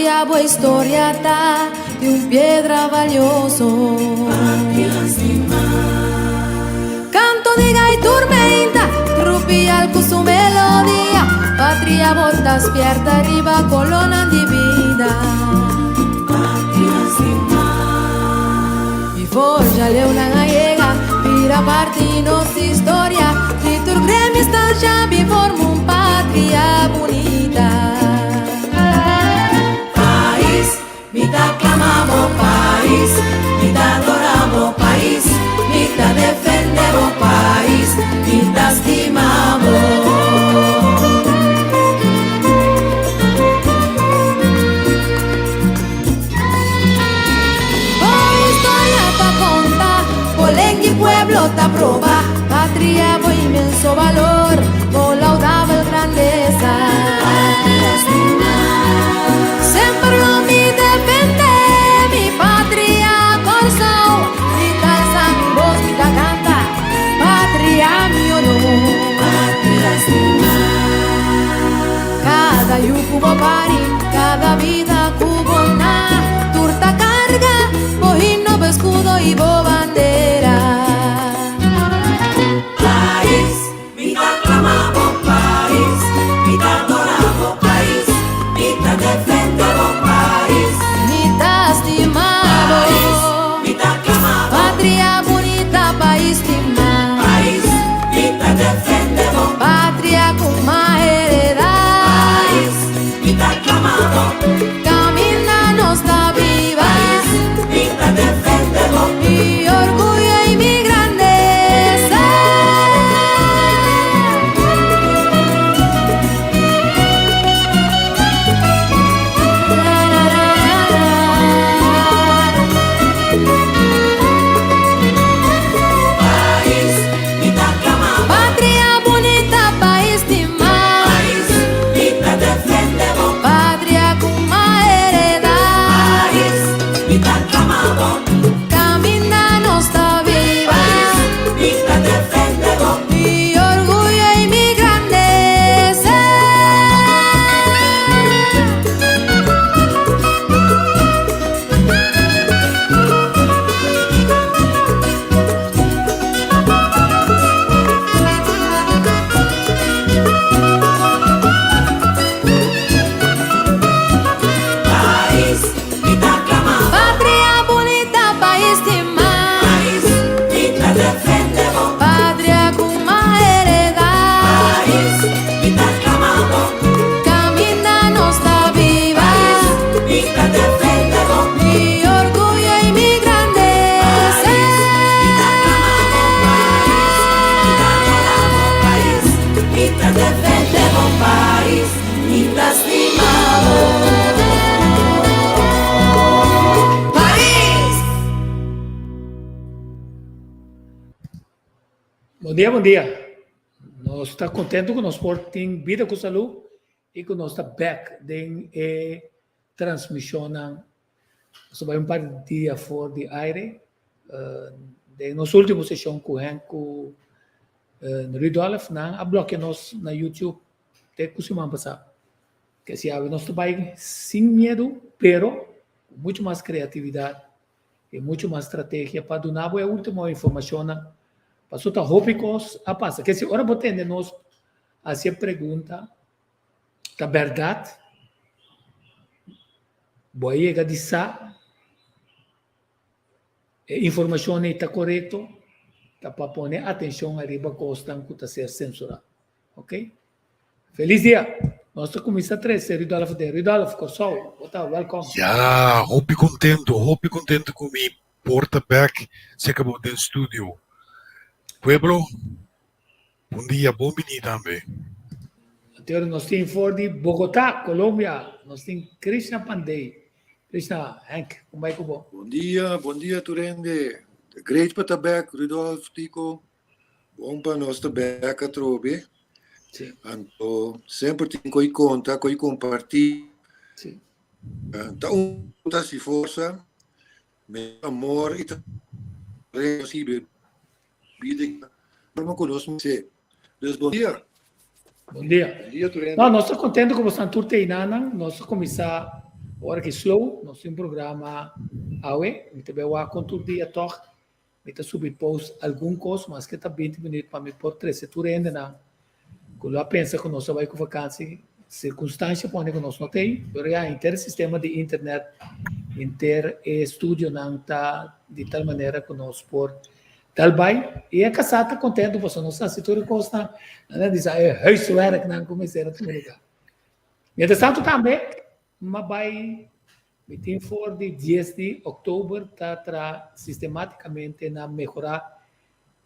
Patria, bo historia ta di un piedra valioso. Patria stima. Canto di gai turmenta, trupial cu su melodia. Patria, bo ta spierta riba colonan di bida. Patria stima. Y forja leeuwnan a yega, bira parti nos historia. Di tur gremio estancia bi forma un patria bunita. Pais, mi ta clama bo pais, mi ta adora bo pais, mi ta defende bo pais, mi ta stima bo. Bo historia ta conta, bo lengua y pueblo ta proba, patria bo inmenso valor, bo laudabel grandeza. Patria stima. Semper lo mi defende mi patria Corsou, mi ta alsa mi voz, mi ta canta, patria mi honor. Patria stima. Cada yu cu bo pari, cada bida cu bo na, tur ta carga bo himno, bo escudo y bo bandera. Pais, mi ta clama bo pais, mi ta adora bo pais, mi ta defende bo pais. Mi ta stima bo. Pais, mi ta clama bo. Patria bunita, pais stima. Pais, mi ta defende bo. Patria cu m'a hereda. Pais, mi ta clama bo. Caminda nos ta biba. Pais, mi ta defende bo. Mi orguyo y mi grandeza. Pais, mi ta clama bo. Patria bunita, pais stima. Pais, mi ta defende bo. Patria cu m'a hereda. Pais, mi ta clama bo. Caminda nos ta biba. Pais, mi ta defende bo. Mi orguyo y mi grandeza. Pais, mi ta clama bo. Patria bunita, pais stima. Pais, mi ta defende bo. Patria cu m'a hereda. Pais, mi ta clama bo. Caminda nos ta biba. Pais, mi ta defende bo. Mi orguyo y mi grandeza. Pais, mi ta clama bo. Pais, mi ta adora bo. Pais, mi ta defende bo. Pais, mi ta stima bo. Pais! Bon dia, bon dia. Nos ta contento cu nos por tin bida cu salud y cu nos ta bek den e transmisionnan. Nos a bay un par di dia for di aire. Den nos ultimo sesion cu Henk cu Rudolf nan a blokia nos na YouTube te cu siman pasa. Ke si awe nos ta bay sin miedo pero cu mucho mas creatividad y mucho mas strategia pa duna bo e ultimo informacionnan. Paso ta hopi cos a pasa. Ke si ora bo tende nos haci e pregunta, ta berdad? Bo a yega di sa e informacion ei ta corecto? Ta pa pone atencion ariba cosnan cu ta ser censura. Ok? Feliz dia! Nos ta cuminsa trece Rudolf den. Rudolf, Corsou, bo ta welcome. Ya, hopi contento, hopi contento cu mi por ta bek cerca bo den studio. Pueblo, bon dia, bon bini tambe. Anto nos tin for di Bogotá, Colombia, nos tin Krishna Pandey. Krishna, Henk, con bai cu bo? Bon dia, bon dia tur hende. Great pa ta bek, Rudolf, Tico. Bon pa nos ta bek atrobe. Sí. Anto semper tin koi konta, koi kompartí. Sí. Ta un ta si forsa, me amor i ta recibe bida forma ku nos mester. Dus bon dia. Bon dia. Bon dia tur hende. No, nos ta contento ku boso tur te einanan. Nos a kuminsá. Ora ki slow, nos tin programa awe, mi ta bai wak kon tur dia tòg mi ta subi post algun kos, maske ta binti minüt pa mi por trese tur hendenan ku lo a pensa ku nos a bai ku vakansi, sirkunstansha pone ku nos no ta ei, pero ya henter e sistema di internet, henter e studionan ta di tal manera ku nos por dal bai. I e kasá ta kontentu pasobra nos a hasi tur e kosnan, nan a bisa e huiswerknan ku mester a tuma lugá. Mientras tanto tambe m'a bai, mi tin for di dies di òktober ta traha sistematicamente na mehorá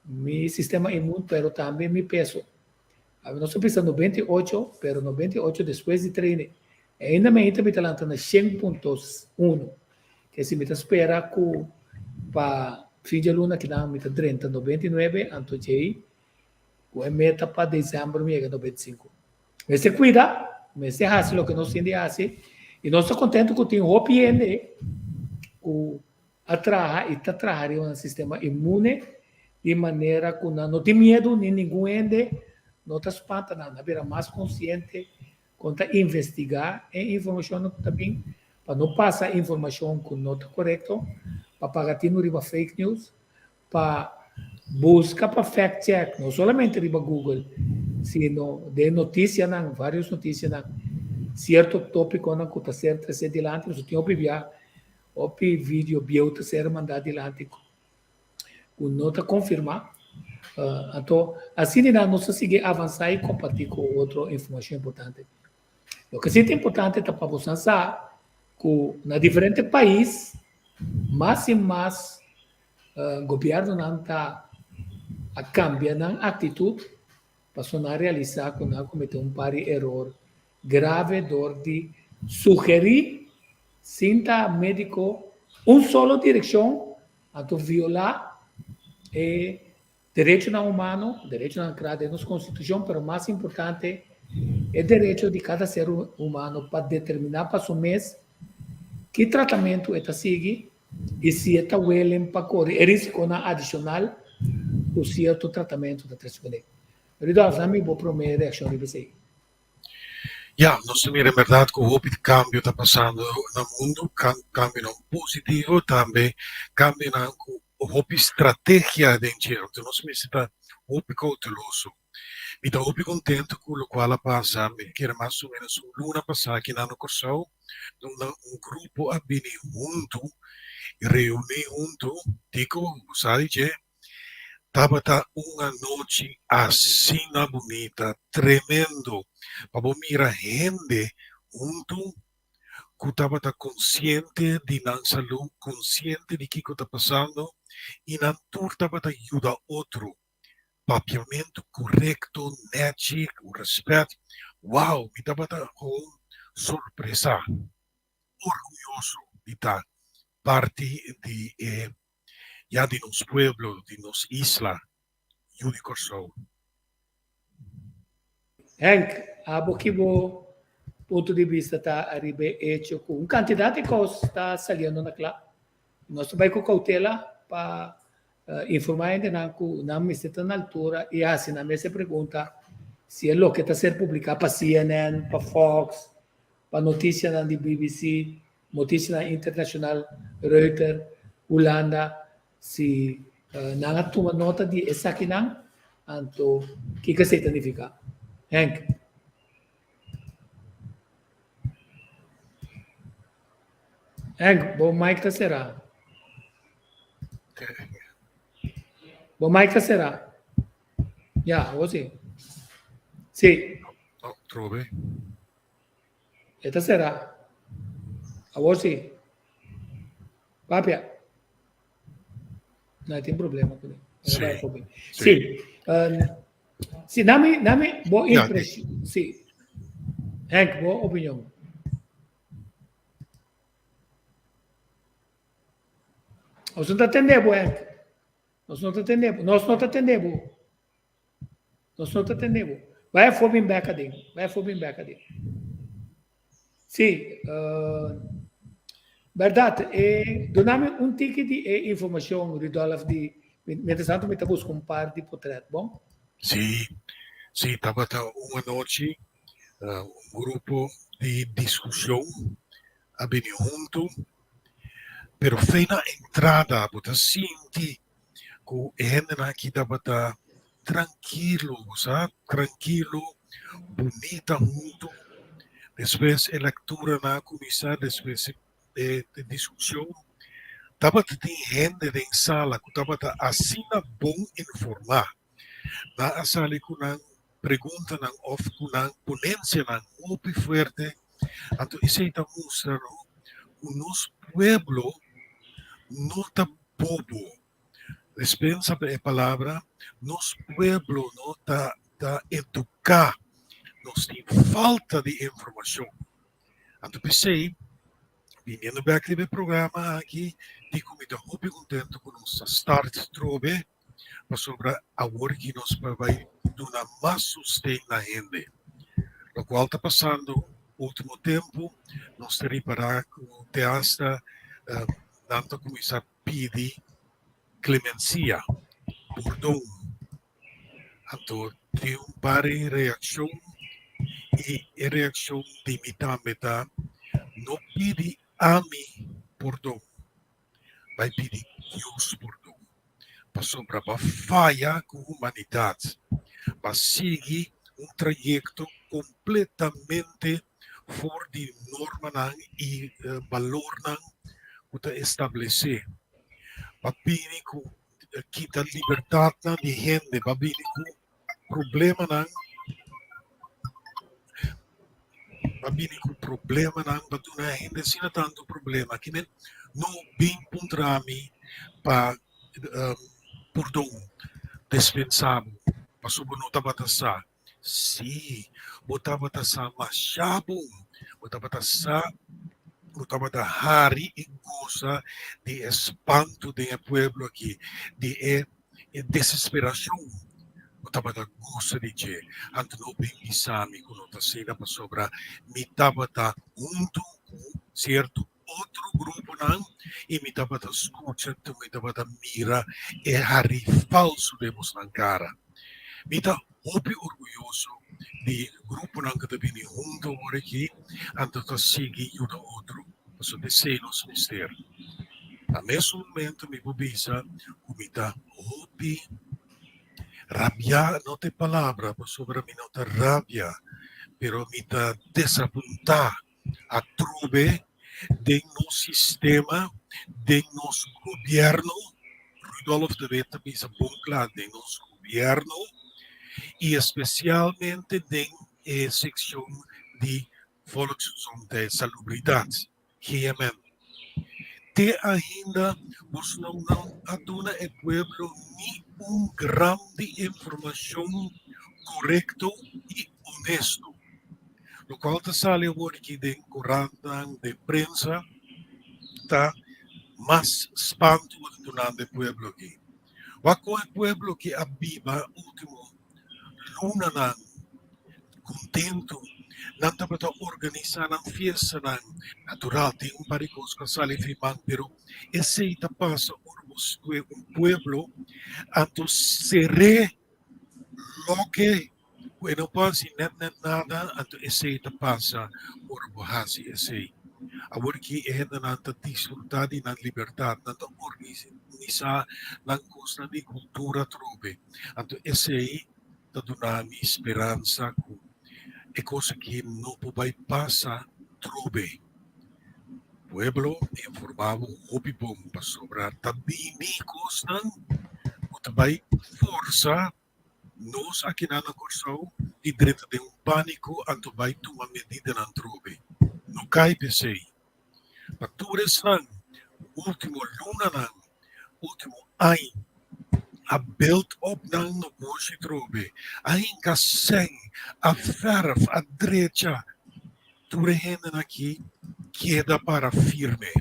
mi sistema inmun pero tambe mi peso. Awe nos a bisa 98 pero 98 despues di training. Ainda mi ainda mi ta lanta na 100.1. Ke si mi ta spera ku pa fin dje luna kinan mi ta drenta 99 anto djei ku e meta pa december mi yega 95. Mester cuida, mester haci loke nos tin di haci y nos ta contento cu tin hopi hende cu a traha y ta traha riba nan sistema inmune di manera cu nan no tin miedo ni ningun hende no ta spanta nan, nan a bira mas consciente con ta investiga e informacionnan cu ta bin pa no pasa informacion cu no ta corecto, pa paga tino riba fake news. Pa buska pa fact check no solamente riba Google sino den noticianan, varios noticianan, cierto topiconan cu ta ser trece dilanti, pasobra tin hopi bia, hopi video bieu ta ser manda dilanti cu no ta confirma. Anto asina nos ta sigui avansa y comparti cu otro informacion importante. Loke si ta importante ta pa boso sa ku na diferente pais mas i mas gobièrnunan ta a kambia nan aktitut pasobra nan a realisá ku nan a kometé un par di eror grave dor di sugerí sin ta médiko un solo direkshon anto violá e Derechonan humano, derechonan kra den nos Konstitushon, pero mas importante e derecho di kada ser humano pa determiná pa su mes ki tratamentu e ta sigui i si e ta welen pa kore e risikonan adishonal ku sierto tratamentu ta trese kuné. Rudolf, na mi bo promé reakshon riba esei. Ya, nos ta mira en berdad cu hopi cambio ta pasando na mundo, cambionan positivo, tambe cambionan cu hopi strategia den dje, entonces nos mester ta hopi cauteloso. Mi ta hopi contento cu locual a pasa, mi kere mas o menos un luna pasa aki na Corsou, unda un grupo a bini hunto, reuni hunto, Tico, bo sa di dje, Tabata un anochi asina bunita, tremendo, pa bo mira hende huntu ku tabata konsiente di nan salú, konsiente di kiko ta pasando i nan tur tabata yuda otro. Papiamentu korekto, nèchi, ku rèspèt. Wow, mi tabata gewoon sorpresá, orguyoso di ta parti di e ya di nos pueblo, di nos isla, yu di Kòrsou. Henk, abo ki bo punto di bista ta ariba e echo ku un kantidat di kos ta saliendo na kla? Nos ta bai ku koutela pa informá hendenan ku nan mester ta na altura i hasi nan mes e pregunta si e loke ta ser publiká pa CNN, pa Fox, pa notisianan di BBC, Notisianan internashonal, Reuters, Hulanda, si nan a tuma nota di esakinan, anto kiko esei ta nifiká? Henk. Henk, bo mic ta será. Bo mic ta será. Ya, awor si. Si. Oh, trobe. E ta será. Awor si. Papia. No, tin problema ku Sí. Sí. Sí. Um, sí, dame, dame bo impresión. Sí. Henk, bo opinión. Nos no ta tende bo, Henk. Nos no ta tende bo. Nos no ta tende bo. Nos no ta tende bo. Bai afó bin bek aden. Bai afó bin bek aden. Sí, uh, bèrdat, e duna mi un tiki di e informashon, Rudolf, di, mientras tanto mi ta buska un par di potret, bon? Sí, sí, tabata un anochi, uh, un grupo di diskushon. a bini huntu, pero fe na entrada bo ta sinti ku e hendenan aki tabata trankilo, bo sa, trankilo, bunita huntu. Despues e lekturanan a kuminsá, despues e diskushon. Tabata tin hende den sala ku tabata asina bon informá. Nan a sali ku nan preguntanan òf ku nan ponensianan hopi fuerte. Anto esei ta mustra no ku nos pueblo no ta bobo. Dispensa pa e palabra, nos pueblo no ta ta eduká. Nos tin falta di informashon. Anto p'esei, biniendo bèk riba e programa aki, di ku mi ta hopi kontentu ku nos ta start trobe, pasobra awor ki nos por bai duna mas sosten na hende. Lokual ta pasando ultimo tempu, nos ta ripará ku te asta nan ta kuminsá pidi klemensia, pordon. Anto tin un par di reakshon i e reakshon di mi tambe ta, no pidi ami pordon, bai pidi Dios pordon, pasobra bo a faya ku humanidat, bo a sigui un trayekto kompletamente for di normanan i balornan ku ta establesé. Bo a bini ku kita libertatnan di hende, bo a bini ku problemanan, bo a bini ku problemanan, bo a duna hende asina tantu problema. Kimen no bin puntra mi pa pordon, despensa bo, pasobra bo no tabata sa. Sí, bo tabata sa masha bon. Bo tabata sa, bo tabata hari i gosa di e spantu den e pueblo aki, di e desesperashon. Bo tabata gosa di dje. Anto no bin bisa mi ku no ta asina, pasobra mi tabata huntu ku sierto otro gruponan i mi tabata skucha, mi tabata mira e hari falsu den bosnan kara. Mi ta hopi orguyoso di gruponan ku ta bini huntu awor aki, anto ta sigui yuda otro, pasobra esei nos mester. Na mesun momento mi por bisa ku mi ta hopi rabiá, no ta e palabra, pasobra mi no ta rabia, pero mi ta desapuntá atrobe den nos sistema, den nos gobierno, Rudolf de Wit ta bisa bon kla, den nos gobierno y especialmente den e seccion di Volksgezondheid, Salubridad, GMN. Te ainda nos no a duna e pueblo ni un gram di informacion corecto y honesto. Lokual ta sali awor aki den korantnan, den prensa, ta mas spantu ku ta dunando e pueblo aki. Wak kon e pueblo aki a biba ultimo lunanan kontentu, nan tabata organisá nan fiestanan, natural tin un par di kos ku a sali firman, pero esei ta pasa ora bo skohe un pueblo anto ser'é loke Ku e no por hasi nèt nèt nada, anto esei ta pasa ora bo hasi esei. Awor ki e hendenan ta disfrutá di nan libertat, nan ta organisá nan kosnan di kultura atrobe. Anto esei ta duna mi speransa ku e kos aki no por bai pasa trobe. Pueblo, informá bo hopi bon pasobra ta bini kosnan ku ta bai forsa Nos akinan na Kòrsou di drenta den un pániko anto bai tuma medidanan trobe. No kai p'esei. Pa tur esnan ku último lunanan, último aña a build up nan nogoshi trobe, a hinka sèn, a fèrf, a drecha, tur e hendenan aki keda para firme.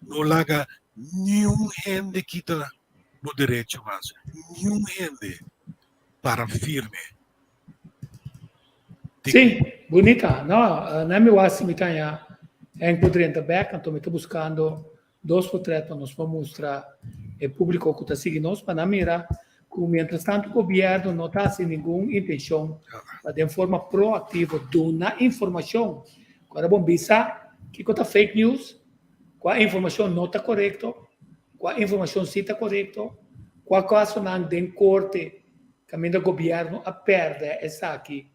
No laga niun hende kita bo derecho mas. Niun hende para firme. Sí, bunita. No, na mi wasi mi taña Henk por drenta bek, anto mi ta buscando dos portret pa nos por mustra e publico cu ta sigui nos pa nan mira cu mientras tanto gobierno no ta haci ningun intencion pa den forma proactivo duna informacion. Cu ora bon bisa. Kiko ta fake news, kua informashon no ta korekto, kua informashon si ta korekto, kua kasonan den korte kaminda gobièrnu a pèrdè esaki,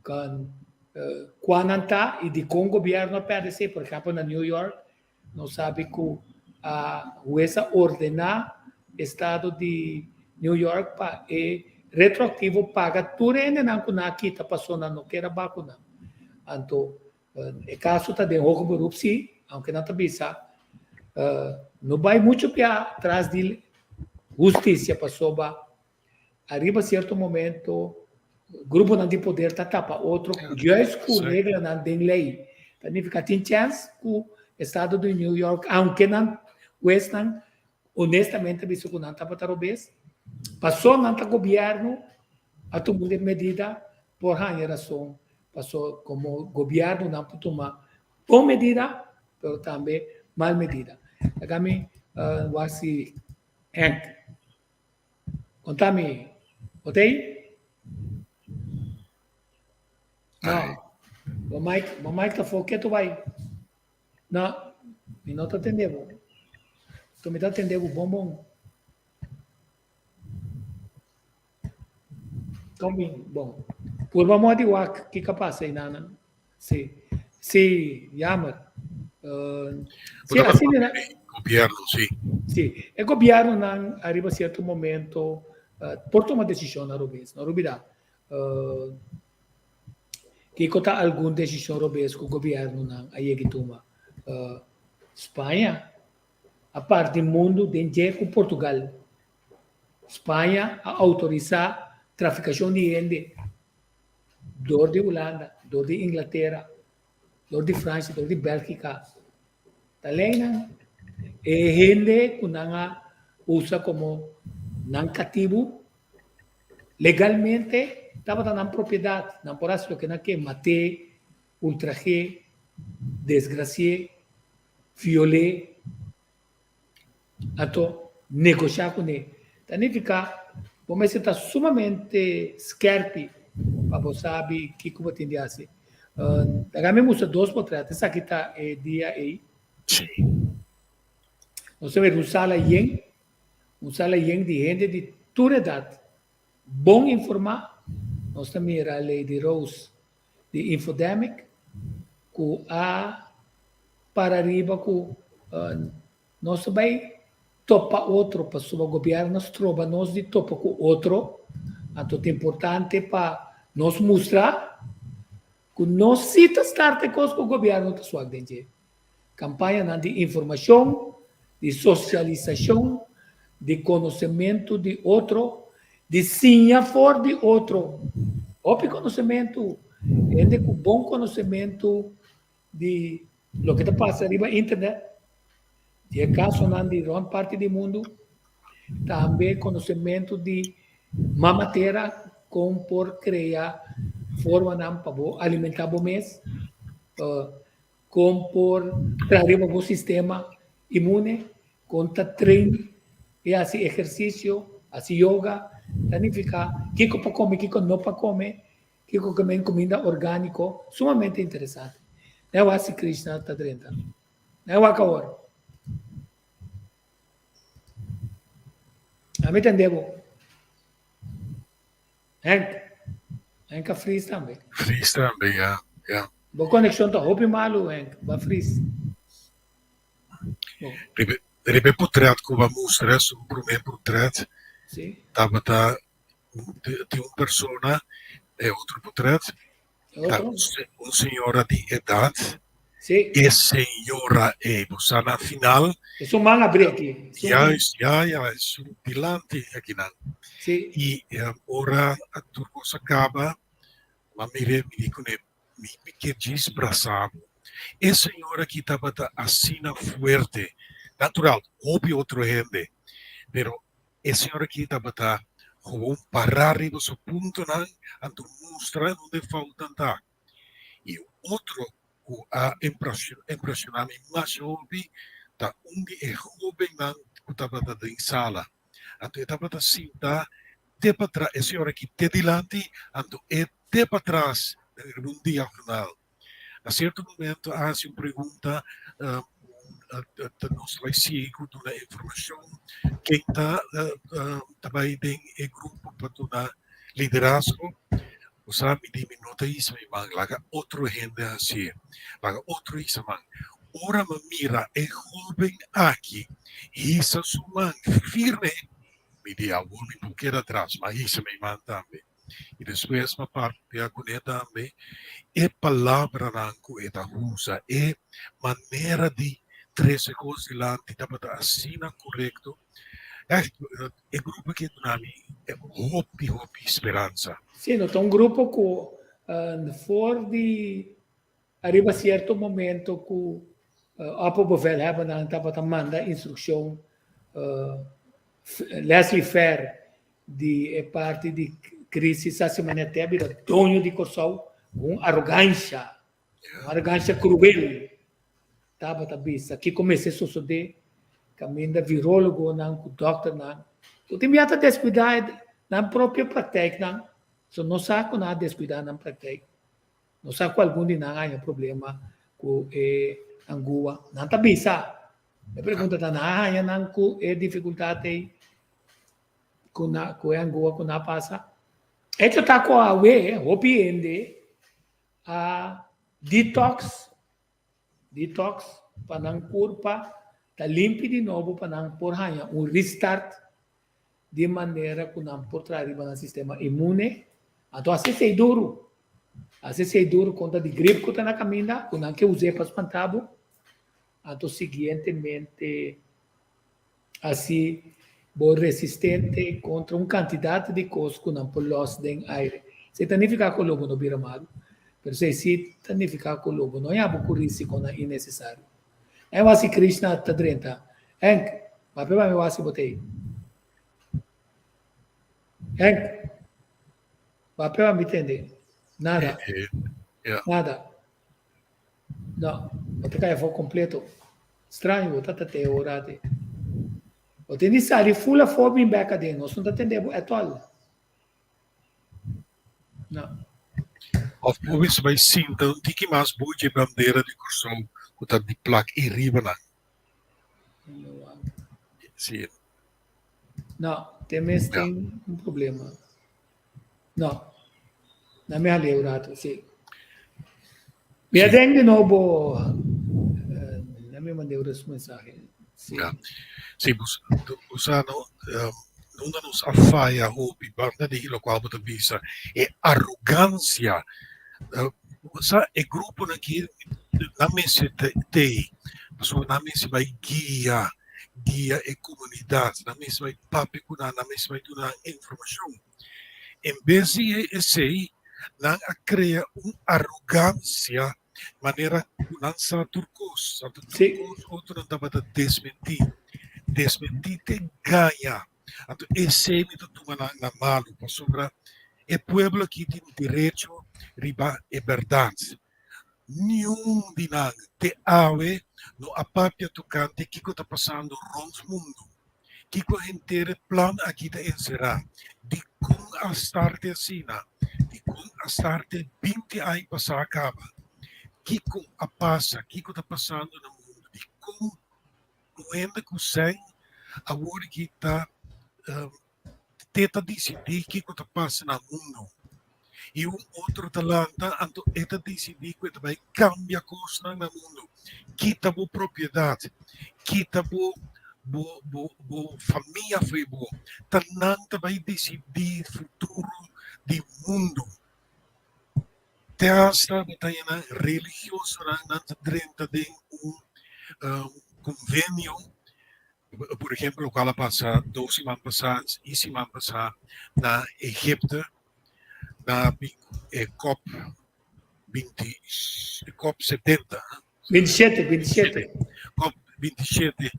kua nan ta i dikon gobièrnu a pèrdè esei. Por ehèmpel na New York nos sabi ku a hues a ordená estado di New York pa e retroaktivo paga tur e hendenan ku nan a kita pasobra nan no kier a bakuna. Anto E kaso ta den hoger beroep sí, aunke nan ta bisa no bai mucho pia tras di hustisia pasobra ariba sierto momento gruponan di poder ta tapa otro juist ku reglanan den lei. Ta nifiká tin chèns ku estado di New York aunke nan huesnan honestamente bisa ku nan tabata robes pasobra nan ta gobièrnu a tuma un medida por haña rason Paso como gobierno nan por tuma bon medida pero tambe mal medida. Laga mi wak si Henk konta mi bo ta ei? No, bo mic bo mic ta afó ketu bai. No, mi no ta tende bo. Mi ta tende bo bon bon. Kon bin? Bon. Purba mo di wak kiko a pasa einan. Si. Si, jammer. Si, asina na. Gobierno, si. Si. E gobiernonan ariba cierto momento por tuma decisionnan robes. No rubida. Kiko ta algun decision robes ku gobiernonan a yega tuma? Spaña a parti mundu den dje ku Portugal. Spaña a outorisá trafikashon di hende dor di Hulanda, dor di Inglatera, dor di Fransha, dor di Bèlgika. Ta leinan e hende ku nan a usa komo nan katibu legalmente tabata nan propiedat. Nan por hasi loke nan ke, mat'é, ultraj'é, desgrasi'é, viol'é. Anto negoshá kuné ta nifiká bo mester ta sumamente skèrpi pa bo sabi kiko bo tin di hasi. Laga mi mustra dos potrèt. Esaki ta e dia ei. Nos ta mira un sala yen, un sala yen di hende di tur edat, bon informá. Nos ta mira Lady Rose di Infodemic ku a para riba ku nos ta bai topa otro pasobra gobièrnu a stroba nos di topa ku otro, anto ta importante pa nos mustra ku nos si ta start e kos ku gobièrnu ta suak den dje. Kampañanan di informashon, di sosialisashon, di konosementu di otro, di siña for di otro. Hopi konosementu, hende ku bon konosementu di loke ta pasa riba internet, di e kasonan di rònt parti di mundu, tambe konosementu di mama tera, kon por krea formanan pa bo alimentá bo mes. Kon por traha riba bo sistema inmune, kon ta train i hasi ehersisio, hasi yoga, ta nifiká kiko pa kome, kiko no pa kome, kiko ke men kuminda orgániko, sumamente interesante. Nan wak si Krishna ta drenta. Nan wak awor. Ami tende bo. Henk, Henk a fris tambe. Fris tambe, ya, ya. Bo konekshon ta hopi malu, Henk, bo a fris. Bo. Riba, riba e potret ku bo a mustra, su promé potret, Si. tabata di, di un persona, e otro potret, E ta otro? un, un señora di edat. Sí. E señora ei, bo sa na final. Es un man abrí aki. Es un... Juist, ja, ja, es un dilanti akinan. Sí. I ora tur kos a kaba, m'a mir'é, mi di kuné, mi mi ke djis brasa bo. E señora aki tabata asina fuerte, natural, hopi otro hende, pero e señora aki tabata gewoon pará riba su puntonan, anto mustra donde foutnan ta. I un otro ku a impreshoná mi masha hopi ta un di e hóbennan ku tabata den sala. Anto e tabata sinta te patras, e señora aki te dilanti, anto e te patras den un diagonal. Na sierto momento a hasi un pregunta, ta nos bai sigui ku duna informashon ken ta ta bai den e grupo pa duna liderazgo. Bo sa mi di mi no ta hisa mi man, laga otro hende hasié, laga otro hisa man. Ora mi mira e hóben aki hisa su man firme, mi di awor mi por keda atras, mi a hisa mi man tambe. I despues mi a papia kuné tambe e palabranan ku e ta usa, e manera di trese kos dilanti tabata asina korekto. Ègt, e grupo aki a duna mi hopi, hopi speransa. Sí, no ta un grupo ku for di ariba sierto momento ku opperbevelhebbernan tabata manda instrukshon, Leslie Fair di e parti di crisis a manera te a bira doño di Kòrsou ku un arogansha, un arogansha kruel tabata bisa kiko mester sosodé kaminda virólogonan ku dòkternan ku tin bia ta deskuidá nan propio praktijknan, so no sa ku nan a deskuidá nan praktijk, no sa ku algun di nan a haña problema ku e angua, nan ta bisa, e pregunta ta nan a haña nan ku e difikultat ei? Ku na ku e angua ku na pasa. Hecho ta ku awe hopi hende a detox, detox pa nan kurpa ta limpi di nobo pa nan por haña un restart di manera ku nan por traha riba nan sistema inmune. Anto hasi esei duru. Hasi esei duru kontra di grip ku ta na kaminda ku nan ke us'é pa spanta bo. Anto siguientemente Asi bo resistente kontra un kantidat di kos ku nan por lòs den aire. Esei ta nifiká ku lo bo no bira malu, pero esei sí ta nifiká ku lo bo no yaba ku risikonan innesesario. Nan e wasi Krishna ta drenta. Henk, papia pa mi wasi bo ta ei. Henk, papia pa mi tende. Nada. Nada. No, bo ta kai afó kompleto. Straño, bo ta ta te ora te. Bo tin di sali ful afó bin bek aden. Nos no ta tende bo at all. No. Of bo mester bai sinta un tiki mas bo dje bandera di Kòrsou ku ta di plak ei riba nan. Si. No, te mes tin un problema. No. Na mi hal'é un rato, sí. Mi a den di nobo, na mi mand'é un mensahe. Sí. Ja. Sí, bo sa no, unda nos a faya hopi, banda di lokual bo ta bisa, e arogansia. Bo sa e gruponan aki nan mester t'ei, pasobra nan mester bai guia. guia e komunidat, nan mester bai papia ku nan, nan mester bai duna nan informashon. En bes di esei, nan a krea un arogansia manera ku nan sa tur kos, anto tur kos otronan tabata desmentí. Desmentí te gaña. Anto esei mi ta tuma nan na malu, pasobra e pueblo aki tin derecho riba e bèrdat. Niun di nan te awe no a papia tokante kiko ta pasando rònt mundu, kiko henter e plan aki ta enserá, dikon a starte asina, dikon a starte binti aña pasá kaba, kiko a pasa, kiko ta pasando na mundu, dikon un hende ku sèn awor aki ta te ta disidí kiko ta pasa na mundu i un otro ta lanta anto e ta disidí ku e ta bai kambia kosnan na mundu, kita bo propiedat, kita bo bo bo bo famia fo'i bo, ta nan ta bai disidí futuro di mundu. Te asta bo ta haña religiosonan nan ta drenta den un konvenio. Por ejemplo, locual a pasa dos siman pasá y siman pasá na Egipto, na e COP 20, COP 70. 27, 27. COP 27.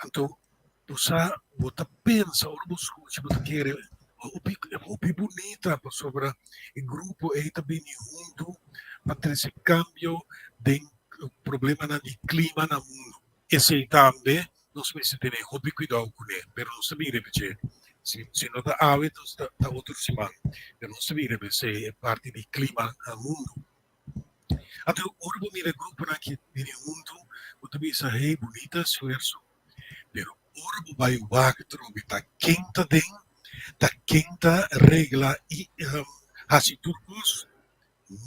Anto, bo sa, bo ta pensa, ora bo scucha, bo ta kere, hopi, hopi bunita, pasobra e grupo ei ta bini huntu pa trece cambio den problemanan di clima na mundo. Esei tambe nos mester tene hopi kuidou kuné, pero nos ta bin riba dje. Si si no ta awe, nos ta ta otro siman. Pero nos ta bin riba esei, e parti di klima na mundu. Anto ora bo mira e gruponan aki bini huntu, bo ta bisa, hey, bunita esfuerso. Pero ora bo bai wak trobe ta ken ta den, ta ken ta regla i hasi tur kos,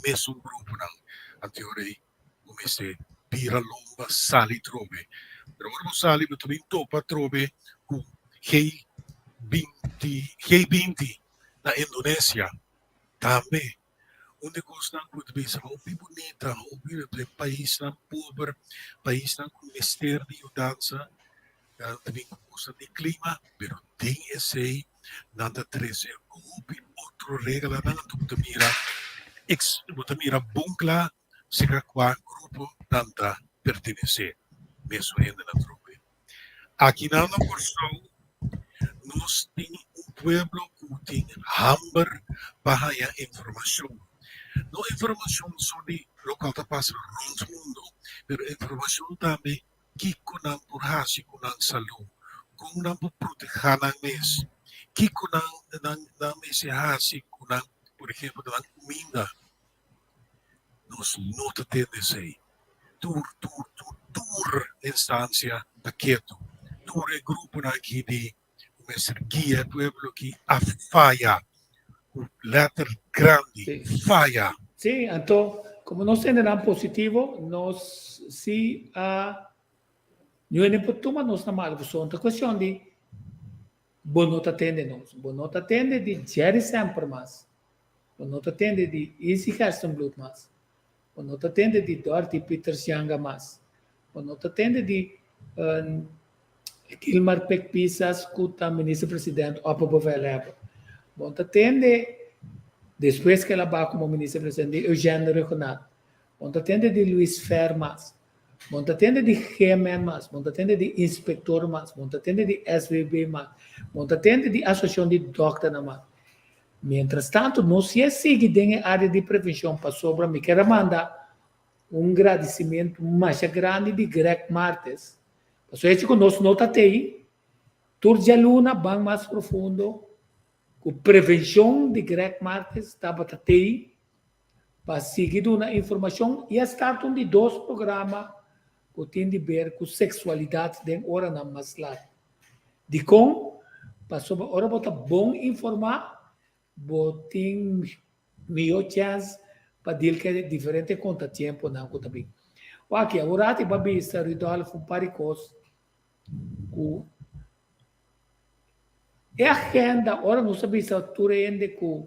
mesun gruponan. Anto e ora ei bo mester bira lomba sali trobe. Pero ora bo sali bo ta bin topa trobe ku G20, G20 na Indonesia tambe. Un di kosnan ku ta bisa hopi bunita, hopi den paisnan pober, paisnan ku mester di yudansa, nan ta bin ku kosnan di klima, pero den esei nan ta trese hopi otro reglanan anto bo ta mira bo ta mira bon kla serka kua grupo nan ta pertenesé, mesun hendenan trobe. Akinan na Kòrsou nos tin un pueblo ku tin hamber pa haña informashon. No informashon so di lokual ta pasa rònt mundu, pero informashon tambe kiko nan por hasi ku nan salú, kon nan por protehá nan mes, kiko nan nan mester hasi ku nan, por ehempel, nan kuminda. Nos no ta tende esei. Tur, tur, tur, tur instancia ta ketu. Tur e gruponan aki di ku mester guia e pueblo aki a faya ku letter grandi, faya. Sí, anto como nos hendenan positivo, nos si a Ñu hende por tuma nos na mal pasobra ta cuestion di bo no ta tende nos. Bo no ta tende di Jerry Semper mas. Bo no ta tende di Izzy Gerstenbluth mas. Bo no ta tende di Dorothy Pieters Janga mas. Bo no ta tende di Gilmar Pik Pisas ku ta minister president opperbevelhebber. Bo no ta tende despues ku el a bai komo minister president di Eugène Rhuggenaath. Bo no ta tende di Luis Fer mas. Bo no ta tende di GMN mas. Bo no ta tende di inspektor mas. Bo no ta tende di SVB mas. Bo no ta tende di asosiashon di dòkternan mas. Mientras tanto nos si a sigui den e área di prevenshon pasobra mi kier a manda un gradisimentu masha grandi di Greg Martes pasobra echi ku nos no ta tei tur djaluna ban mas profundo ku prevenshon di Greg Martes tabata tei pa sigui duna informashon i a start un di dos programa ku tin di ber ku seksualidat den oranan mas lat. Dikon? Pasobra ora bo ta bon informá, bo tin mihó chèns pa dil ku e diferente kontatiemponan ku ta bin. Wak, awor ati bo a bisa Rudolf un par di kos ku e agenda, ora nos a bisa tur hende ku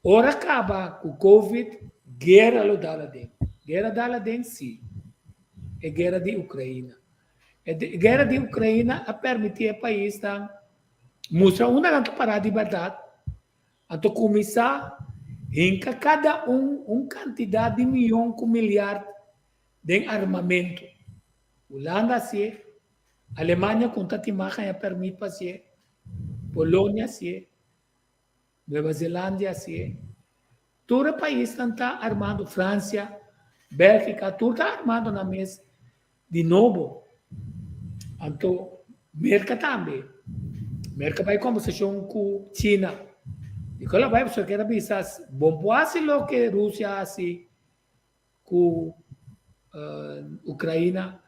ora kaba ku covid, guera lo dal aden. Guera dal aden? Sí. E guera di Ukraina. E guera di Ukraina a permití e paisnan mustra unda nan ta pará di bèrdat, anto kuminsá hinka kada un un kantidat di mion ku miliard den armamentu. Hulanda hasié, Alemania ku ta tin mas haña pèrmit pa hasié, Polonia hasié, Nueva Zelandia hasié. Tur e paisnan ta armando, Fransia, Bélgika, tur ta armando nan mes di nobo. Anto Merka tambe. Merka bai kombersashon ku China. Di ku el a bai pasobra ker a bisa bo por hasi loke Rusia a hasi ku Ukraina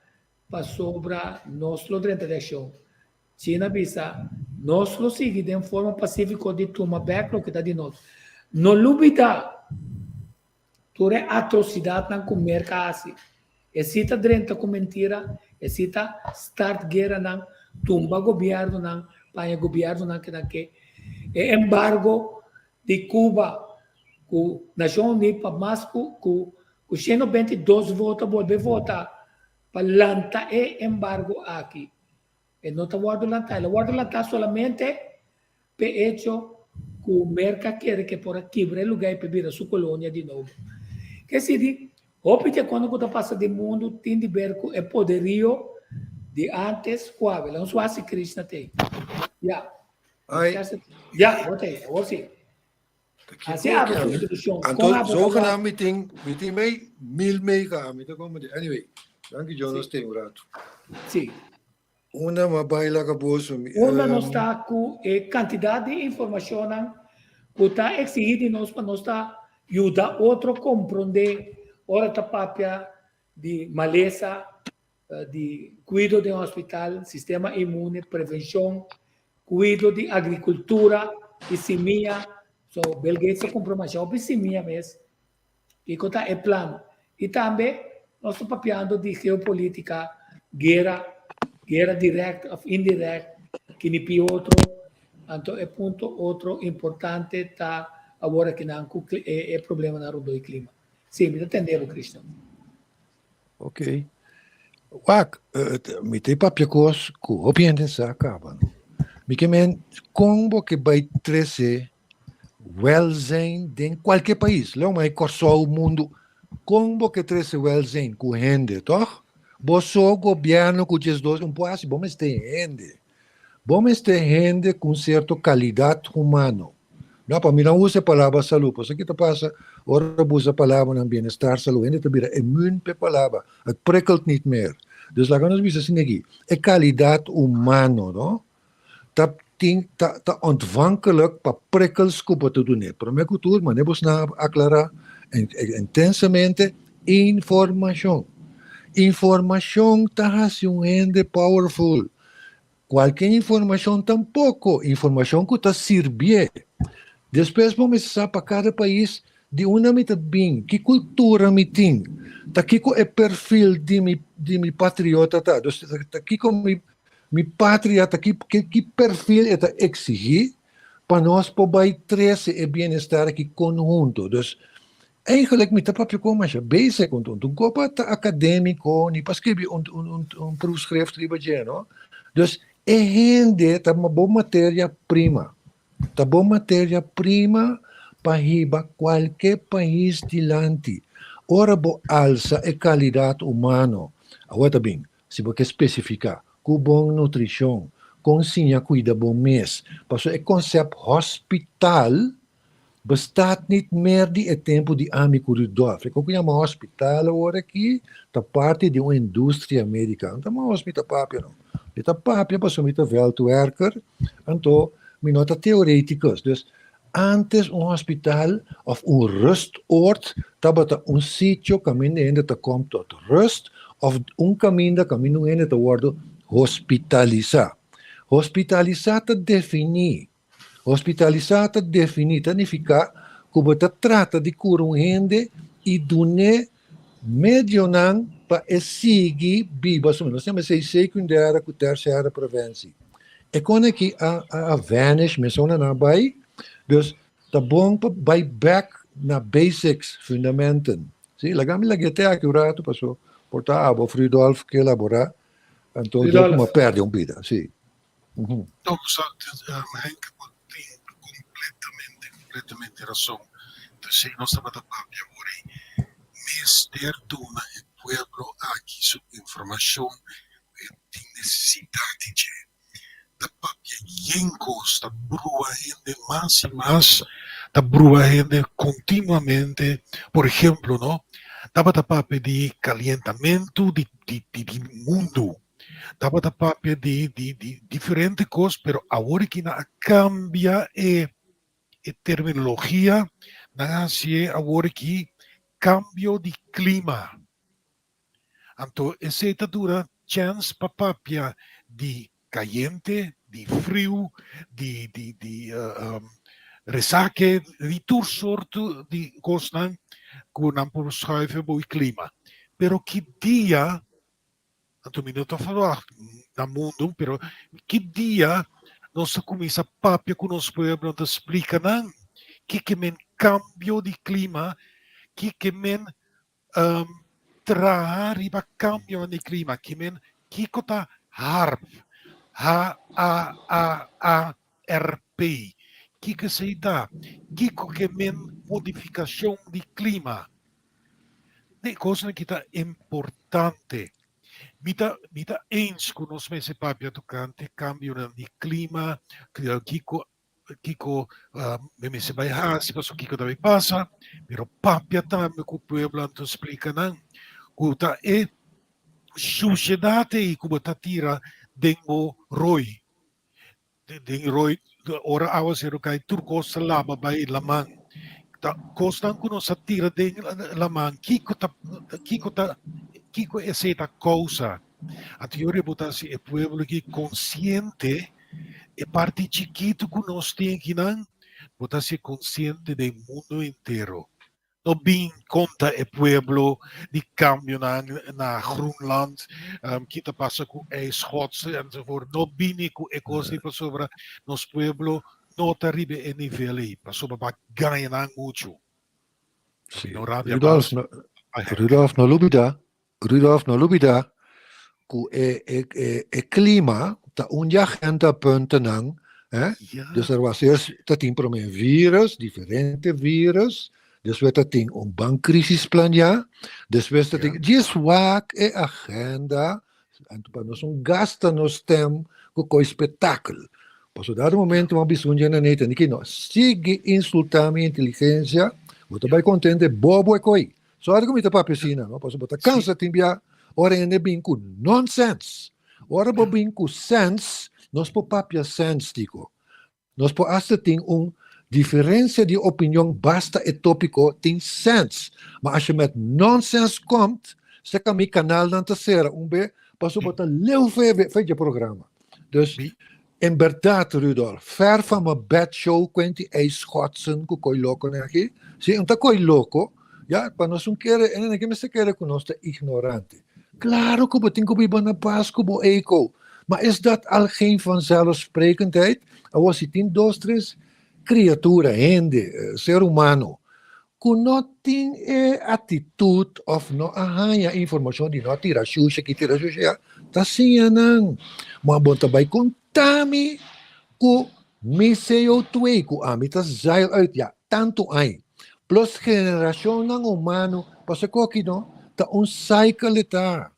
pasobra nos lo drenta den akshon. China bisa nos lo sigui den forma pasífiko di tuma bèk loke ta di nos. No lubidá Tur e atrosidatnan ku Merka a hasi. E si ta drenta ku mentira, e si ta start gueranan, tumba gobièrnunan, paña gobièrnunan ke nan ke. E embargo di Cuba ku Nashon Uní pa mas ku ku ku 192 voto a bolbe vota pa lanta e embargo aki. E no ta wòrdu lantá, el a wòrdu lantá solamente P'e echo ku Merka kere ke por a kibra e lugá i p'e bira su kolonia di nobo. Ke sidi, hopi di e kosnan ku ta pasa den mundu tin di ber ku e poderio di antes ku awe. Laga nos wak si Krishna ta ei. Ya. Ai. Ya, bo ta ei. Awor si. Hasi abo su introduccion. Anto, Kon abo ta zogenaamd wak? mi tin, mi tin mei mil mega, mi ta como di, anyway, danki John, nos tin un rato. Si. Unda m'a bai laga boso? Unda nos ta ku e kantidat di informashonnan ku ta eksigí di nos pa nos ta yuda otro komprondé. Ora ta papia di malesa, di kuido den hospital, sistema inmune, prevenshon, kuido di agrikultura i simia. So Bill Gates a kumpra masha hopi simia mes. Kiko ta e plan? I tambe nos ta papiando di geopolitica, guera, guera direct of indirect, kini pi otro. Anto e punto otro importante ta awor akinan ku e problemanan rondó e klima. Sí, mi ta tende bo, Krishna. Ok. Wak, mi ta papia kos ku hopi hende sa kaba, no? Mi ke men, kon bo ke bai trese welzijn den kualke pais, lo mai Kòrsou, mundu, kon bo ke trese welzijn ku hende, tòg? Bo so gobièrnu ku diesdos un por hasi, bo mester hende. Bo mester hende ku un sierto kalidat humano. No, pa mi no usa e palabra salú, pasobra ki ta pasa ora bo usa palabranan bienestar, salú, hende ta bira immuun pa e palabra, het prikkelt niet meer. Dus laga nos bisa asina aki, e kalidat humano, no, ta tin ta ta ontvankelijk pa prikkels ku bo ta dun'é. Promé ku tur, manera bo esnan a aklará intensamente, informashon. Informashon ta hasi un hende powerful. Kualke informashon tampoko, informashon ku ta sirbié. Despues bo mester sa pa kada pais di unda mi ta bin, ki kultura mi tin, ta kiko e perfil di mi di mi patriota ta, dus ta kiko mi mi patria ta ki ki perfil e ta eksigí pa nos por bai trese e bienestar aki konhunto. Dus Eigenlijk mi ta papia ku masha basic un un kopa ta akademiko ni pa skribi un un un proefschrift riba dje no. Dus e hende ta bo materia prima. Ta bo materia prima pa hiba kualke pais dilanti. Ora bo alsa e kalidat humano, awor ta bin, si bo ke spesifiká, ku bon nutrishon, kon siña kuida bo mes, pasobra e konsèpt hospital Bestaat niet meer di e tempu di ami ku Rudolf. E ku yama hospital awor aki ta parti di un industria medika. No ta maos mi ta papia no. Mi ta papia pasobra mi ta veldwerker, anto mi no ta teoreticus. Dus antes un hospital of un rustoord tabata un sitio kaminda hende ta kom tot rust of un kaminda kaminda un hende ta wordo hospitalisá. Hospitalisá ta definí Hospitalisá ta definí, ta nifiká ku bo ta trata di kura un hende i dun'é medionan pa e sigui biba su. Nos yama esei sekundèra ku tèrsièra prevensi. E kon aki a a vanish mesora nan a bai, dus ta bon pa bai bèk na basics, fundamenten. Si, laga mi lag'é te aki un ratu paso por ta abo of Rudolf ke elaborá, anto dor ku mi a pèrdè un bida, si. No, sa, Henk, bo tin completamente, completamente razon. Entonces, nos tabata papia awor ei, mester duna e pueblo aki su informacion cu e tin necesidad di dje. Ta papia yen cos, ta brua hende mas y mas, ta brua hende continuamente. Por ejemplo, no, tabata papia di calientamento di di di mundo. Tabata papia di di di diferente kos, pero awor ki nan a kambia e e terminologia, nan a hasié awor ki kambio di klima. Anto esei ta dura chèns pa papia di kayente, di friu, di di di resake, di tur sorto di kosnan ku nan por schuiven bo e klima. Pero ki dia Anto mi no ta verwacht na mundu, pero ki dia nos ta kuminsá papia ku nos pueblo, ta splika nan kiko men kambio di klima, kiko men traha riba kambionan di klima, ki men kiko ta HAARP, H-A-A-A-R-P, kiko esei ta, kiko ke men modifikashon di klima. Di kosnan ki ta importante. Mi ta mi ta eens ku nos mester papia tokante kambionan di klima, kiko kiko mi mester bai hasi pasobra kiko ta bai pasa, pero papia tambe ku pueblo anto splika nan ku ta e shushedat ei ku bo ta tira den bo roi. Den roi ora awaseru kai tur kos ta laba bai laman. Ta kosnan ku nos a tira den laman, kiko ta kiko ta kiko esei ta kousa? Anto yo riba ta hasi e pueblo aki konsiente, e parti chikitu ku nos tin akinan, bo ta hasi konsiente den mundu entero. No bin konta e pueblo di kambionan na Groenland, ki ta pasa ku ijsschotsen enzovoort. No bini ku e kos ei pasobra nos pueblo no ta riba e nivel ei, pasobra bo a gaña nan muchu. Sí. No rabia Rudolf, mas. no, Rudolf, no lubida, Rudolf, no lubida ku e, e, e, e klima ta un di agendapuntennan, hè? Ja. Dus er was eerst ta tin promé virus, diferente virus, despues ta tin un bankcrisisplan ya, despues ta tin, Ja. djis wak e agenda, anto pa nos un gasta nos stem ku koi spektakel. Pasobra dado momento bo a bisa un dje na neta, niki no, sigui insulta mi inteligencia, bo ta bai kontente bobo e koi. Sorry ku mi ta papia asina, no? Pasobra bo ta kansa tin bia ora hende bin ku nonsense. Ora bo bin ku sense, nos por papia sense, Tico. Nos por hasta tin un diferencia di opinion basta e topico tin sense. Ma als je met nonsense komt, seka mi kanalnan ta sera un be, pasobra bo ta leu fe fe dje programa. Dus, en berdad, Rudolf, ver van mijn bed show kuenti ijsschotsen ku koi lokonan aki. Si, un ta koi loko, ya, pa nos un kere, en ke mester kere ku nos ta ignorante. Klaro ku bo tin ku biba na pas ku bo eco, ma is dat al geen vanzelfsprekendheid? Awor si tin dos, tres kriatura, hende, ser humano, ku no tin e atitut òf no a haña informashon di no tira shusha aki, tira shusha aya, ta siña nan. Ma bo ta bai konta mi ku mi CO2 ku ami ta zeil uit ya tantu aña, plus generashonnan humano, pasobra ku aki no ta un cycle e ta.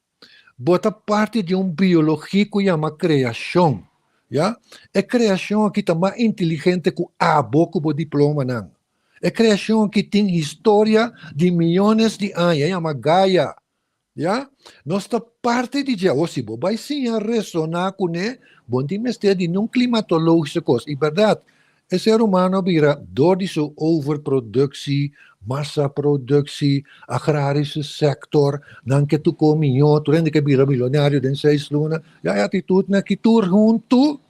Bo ta parti di un biologia ku yama kreashon, ya. E kreashon aki ta mas inteligente ku abo ku bo diplomanan. E kreashon aki tin historia di miyones di aña, e yama Gaia, ya. Nos ta parti di dje. Awor si bo bai siña resoná kuné, bo no tin mester di niun klimatologische kos. I bèrdat, E ser humano a bira dor di su overproductie, massaproductie, agrarische sector, nan ke tuko miyo, tur hende ke bira milonario den seis luna, ya e atitudnan aki tur huntu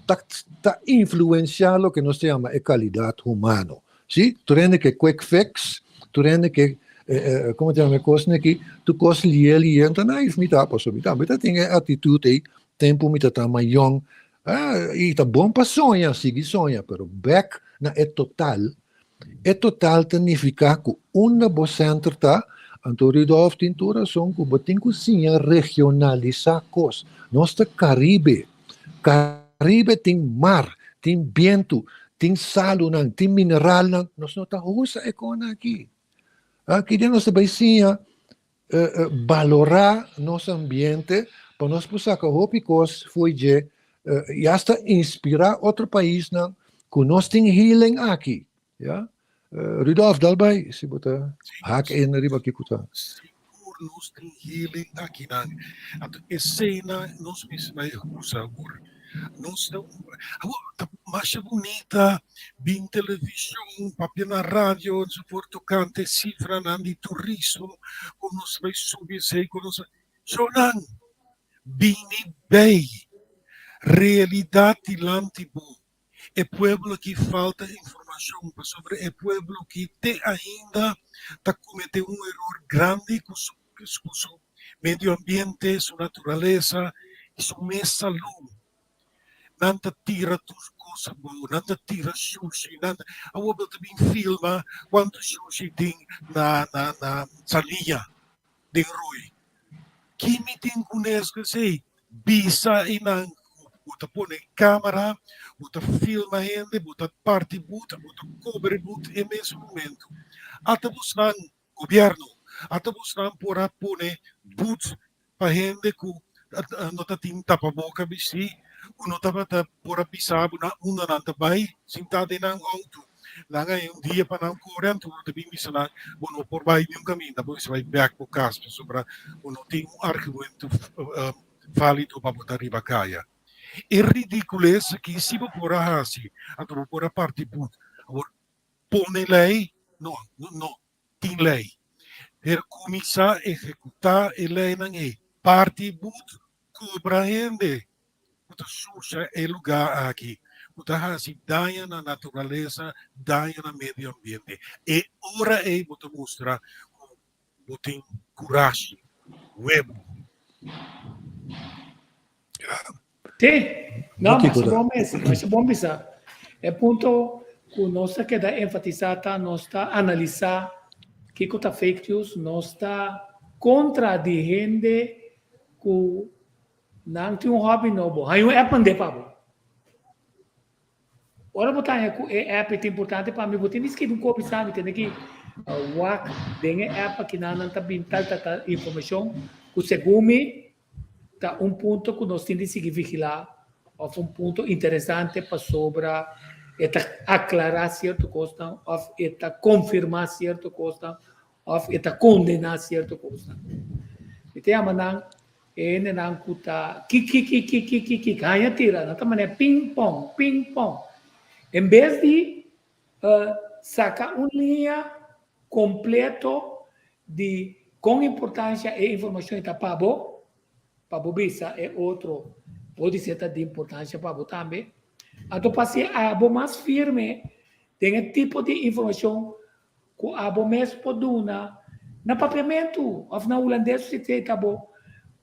ta ta influencia loke nos ta yama e calidad humano. Si, tur hende ke quick fix, tur hende ke como ta yama e kosnan aki, tur kos lié lié, anto naif mi ta, pasobra mi tambe ta tin e atitud ei tempu mi ta ta mayon. Ah, i ta bon pa soña, sigui soña, pero bek na e total. E total ta nifiká ku unda bo sènter ta, anto Rudolf tin tur rason ku bo tin ku siña regionalisá kos. Nos ta Karibe. Karibe tin mar, tin bientu, tin salunan, tin mineralnan. Nos no ta usa e konan aki. Aki den nos ta bai siña balorá nos ambiente pa nos por saka hopi kos fo'i dje i asta inspirá otro paisnan ku nos tin healing aki. Ya. Rudolf, dal bai si bo ta hak in riba kiko ta. Sigur nos tin healing akinan. Anto eseinan nos mester bai usa awor. Nos ta awor ta masha bunita bin television, papia na radio enzovoort tocante cifranan di turismo cu nos bay subi esey cu nos Shownan bini bay realidad dilanti bo e pueblo aki falta informacion pasobra e pueblo aki te ainda ta comete un eror grandi cu su cu su medio ambiente, su naturalesa y su mes salud. Nan ta tira tur cos abou, nan ta tira shushi, nan ta, awor bo ta bin filma cuanto shushi tin na na na Saliña den Rooi. Ki mi tin cu nes cu esey? Bisa y nan bo ta pone camera, bo ta filma hende, bo ta parti but, bo ta cobre but e mes momento. Ata bosnan Gobierno a ta busnan por a pone boet pa hende cu no ta tin tapaboca bisti, cu no tabata por a bisa bo na unda nan ta bay sinta den nan auto. Nan a un dia pa nan core anto bo ta bin bisa nan bo no por bay niun caminda, bo mester bay bek bo cas pasobra bo no tin un argumento valido pa bo ta riba caya. E ridiculez aki si bo por a haci anto bo por a parti boet. Awor pone ley. No, no, no. Tin lei. Pero kuminsá ehekutá e leinan ei. Parti but kobra hende ku ta susha e lugá aki, ku ta hasi daño na naturalesa, daño na medio ambiente. E ora ei bo ta mustra ku bo tin kurashi, webu. Sí, no, masha bon mes, masha bon bisa. E punto ku nos ta keda enfatisá ta nos ta analisá kiko ta fake news, nos ta kontra di hende ku nan tin un hobby nobo, haña un app mand'é pa bo. Ora bo ta haña ku e app ta importante pa mi, bo tin di skibi un kopi sa, mi tende ki wak den e app akinan nan ta bin tal tal tal informashon ku segun mi ta un punto ku nos tin di sigui vigilá òf un punto interesante pasobra e ta aklará sierto kosnan òf e ta konfirmá sierto kosnan òf e ta kondená sierto kosnan. Mi ta yama nan e hendenan ku ta kik kik kik kik kik kik kik haña tira, nan ta manera ping pong ping pong. En bes di saka un liña kompleto di kon importansha e informashon ta pa bo, pa bo bisa e otro por ser ta di importansha pa bo tambe. Anto pa hasi abo mas firme den e tipo di informashon ku abo mes por duna na papiamentu òf na hulandes si ta bo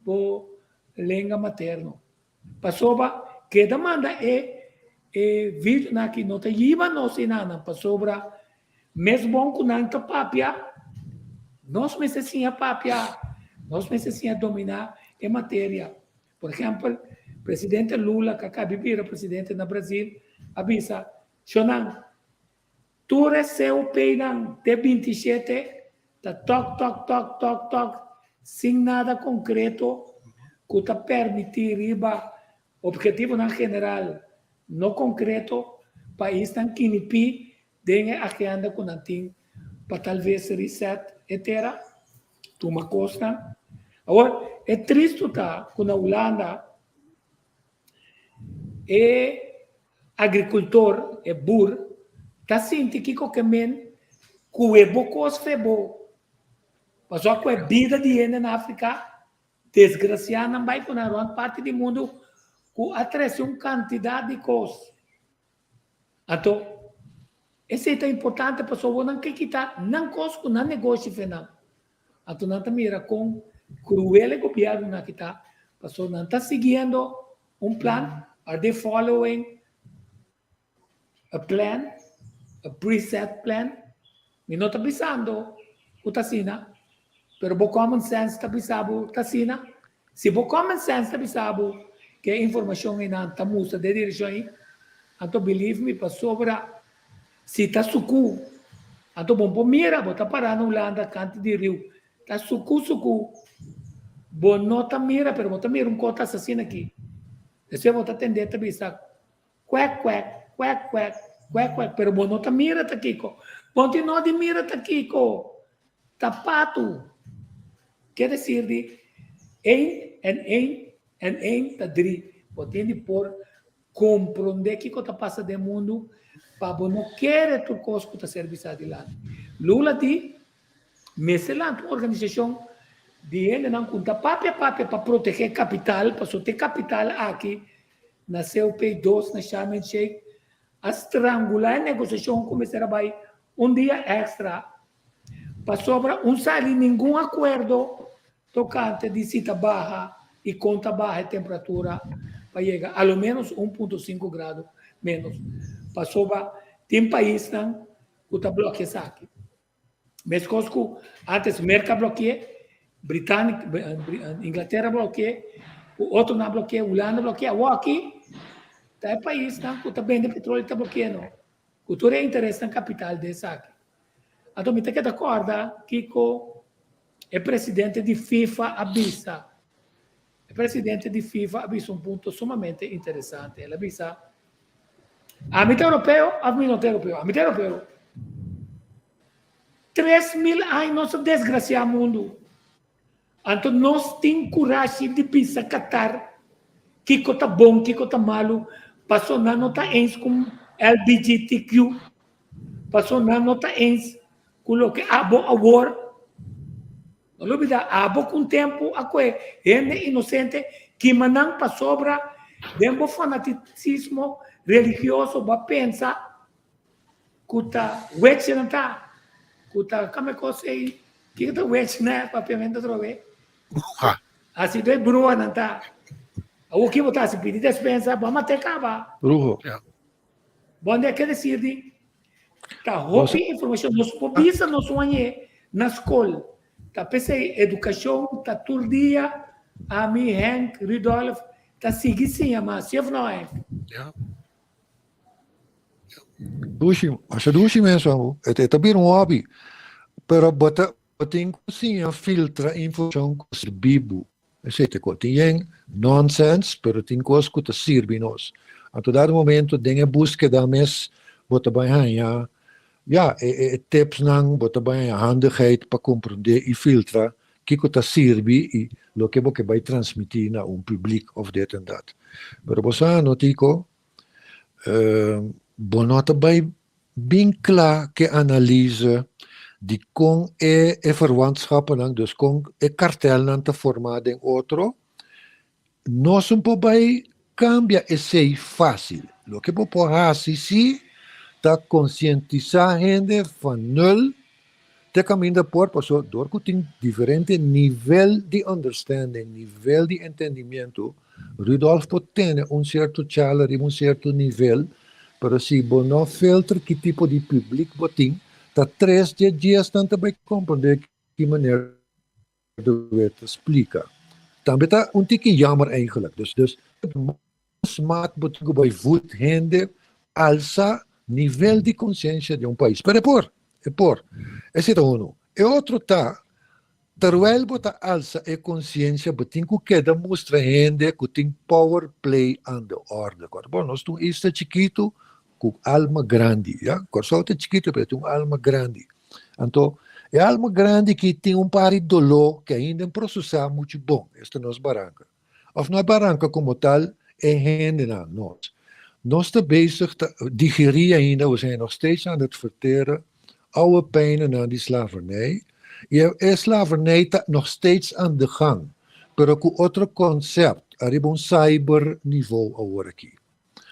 bo lenga materno. Pasobra keda manda e e videonan aki no ta yiba nos enanan pasobra mes bon ku nan ta papia nos mester siña papia, nos mester siña dominá e materia. Por ehèmpel, presidente Lula ku a kabi bira presidente na Brazil a bisa, Shonnan, Tur e COPnan te 27 ta tok tok tok tok tok sin nada konkreto ku ta permití riba obhetivonan general no konkreto paisnan kinipí den e agenda ku nan tin pa talves reset e tera, tuma kosnan. Awor, e tristu ta ku na Hulanda e Agrikultor, e bur, ta sinti kiko ke men ku e bo kos fe bo. Pasobra ku e bida di hende na Afrika, desgrasiá nan bai ku nan rònt parti di mundu ku a trese un kantidat di kos. Anto, esei ta importante pasobra bo nan ke kita nan kos ku nan negoshi fe nan. Anto nan ta mira kon kruel e gobièrnunan aki ta, pasobra nan ta siguiendo un plan, are they following a plan, a preset plan? Mi no ta bisando ku ta asina, pero bo common sense ta bisa bo ta asina. Si bo common sense ta bisa bo ku e informashon einan ta mustra den e direkshon ei, anto believe me pasobra Si ta suku, anto bo por mira, bo ta pará na Hulanda kanti di riu, ta suku suku, bo no ta mira pero bo ta mira un kos asina aki. Despues bo ta tendé ta bisa kwek kwek, kwek kwek, kwek kwek, pero bo no ta mira ta kiko. Bo no tin nodi mira ta kiko, ta patu. Ke desir di ein en ein en ein ta dri. Bo tin di por Komprondé kiko ta pasa den mundu pa bo no kere tur kos ku ta ser bisá dilanti. Lula di, Mester lanta un organisashon di hendenan ku ta papia papia pa protegé kapital, pasobra te kapital aki na COP dos na Sharm el Sheikh a strangulá e negosiashon ku mester a bai un dia èkstra pasobra un sali ningun akuerdo Tokante di si ta baha i kon ta baha e temperatura pa yega a lo ménos 1.5 grado ménos, pasobra tin paisnan ku ta blòkia esaki. Meskos ku ántes Merka a blòki'é, Británik, Inglatera a blòki'é, ku otronan a blòki'é, Hulanda a blòki'é, awor aki ta e paisnan ku ta bende petróleo ta blòki'é no, ku tur e interesnan kapital den esaki. Anto mi ta keda kòrda kiko e presidente di FIFA a bisa. E presidente di FIFA a bisa un punto sumamente interesante. El a bisa, Ami ta europeo òf mi no ta europeo? Ami ta europeo. 3000 aña nos a desgrasiá mundu. Anto nos tin kurashi di bisa Qatar kiko ta bon, kiko ta malu, paso nan no ta eens ku LBGTQ, paso nan no ta eens. Ku loke abo awor, no lubida abo ku un tempu a kohe hende inosente kima nan pasobra den bo fanatisismo religioso bo a pensa ku ta wetche nan ta, ku ta kame kos ei, kiko ta wetche na papiamento atrobe? Bruha. Asi do e bruha nan ta. Awor ki bo ta hasi? Pidi despensa, bo a mat'é kaba. Bruho. Bon de ke desir di ta hopi informashon nos por bisa nos wañ'é na skol. Ta p'esei edukashon ta tur dia ami, Henk, Rudolf ta sigui siña mas, si of no Henk? Ja. Dushi, masha dushi mes amo. E ta bira un hobby. Pero bo ta bo tin ku siña filtra informashon ku sirbi bo. Esei ta kos. Tin yen nonsense, pero tin kos ku ta sirbi nos. Anto dado momento den e búskeda mes bo ta bai haña, ya, e e tipsnan, bo ta bai haña handigheid pa komprondé i filtra kiko ta sirbi i loke bo ke bai transmití na un publik òf dit en dat. Pero bo sa no Tico, bo no ta bai bin kla ke analise di kon e e verwantschappennan, dus kon e kartelnan ta formá den otro, nos no por bai kambia esei fásil. Loke bo por hasi sí ta konsientisá hende van nul te kaminda por, pasobra dor ku tin diferente nivel di understanding, nivel di entendimiento, Rudolf por tene un sierto charla riba un sierto nivel, pero si bo no filter ki tipo di publiek bo tin, ta tres dje diesnan ta bai comprende ki manera de Wit ta splica. Tambe ta un tiki jammer eigenlijk. Dus, dus smaak bo tin ku bai voed hende alsa nivel di conciencia di un pais. Pero e por, e por. Esei ta uno. E otro ta, terwijl bo ta alsa e conciencia bo tin ku keda mustra hende ku tin power play aan de orde. Kòrda bo, nos ta un isla chikitu ku alma grandi, ya. Kòrsou ta chikitu pero tin un alma grandi. Anto, e alma grandi ki tin un par di doló ku ainda no prosesá muchu bon. Esta nos baranka. Of no e baranka como tal, e hendenan, nos. Nos ta bezig ta digerí ainda, we zijn nog steeds aan het verteren, oude pijnennan di slavernij. I e slavernij ta nog steeds aan de gang, pero ku otro concept, ariba un cyber niveau aworakí.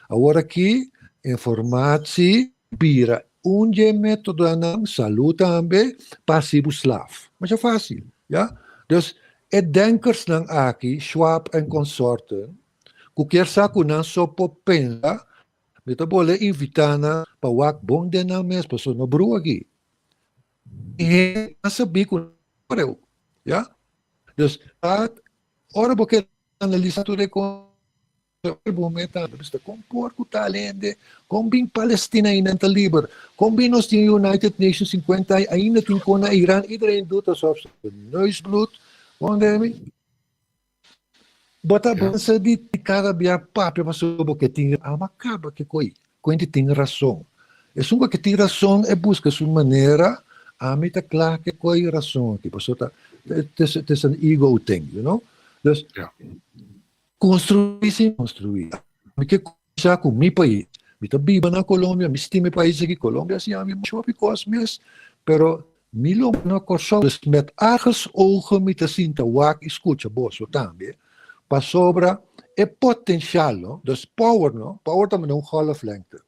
Aworakí informatie bira un dje metodonan, salú tambe, pa hasi bo slaaf. Masha fácil, ya. Dus e denkersnan aki, Schwab en consorten, ku kier sa ku nan so por pensa, mi ta bole invitá nan pa wak bon den nan mes, pasobra no brua aki. E hende nan sabí ku nan breu, ya. Dus, ora bo ke analisá tur e kos, Bo meta ta kon por ku tal hende, kon bin Palestina ainda ta liber, kon bin nos tin United Nations 50 aña ainda tin kon na Iran, iedereen doet alsof ze neus bloedt. Bon demi. Bo ta pensa di kada bia papia pasobra bo ke tin ama kaba ke koi, kuenti tin rason. Esun ku ke tin rason e buska su manera, ami ta kla ke koi rason aki pasobra ta het is een ego thing, you know. Dus Construi sin construi. Mi ke cuminsa cu mi pais. Mi ta biba na Colombia, mi stima e pais aki. Colombia a siña mi mucho hopi cos mes, pero mi lo na Corsou. Dus met argusogen mi ta sinta wak y scucha boso tambe, pasobra e potencial no, dus power no, power ta manda un golflengte.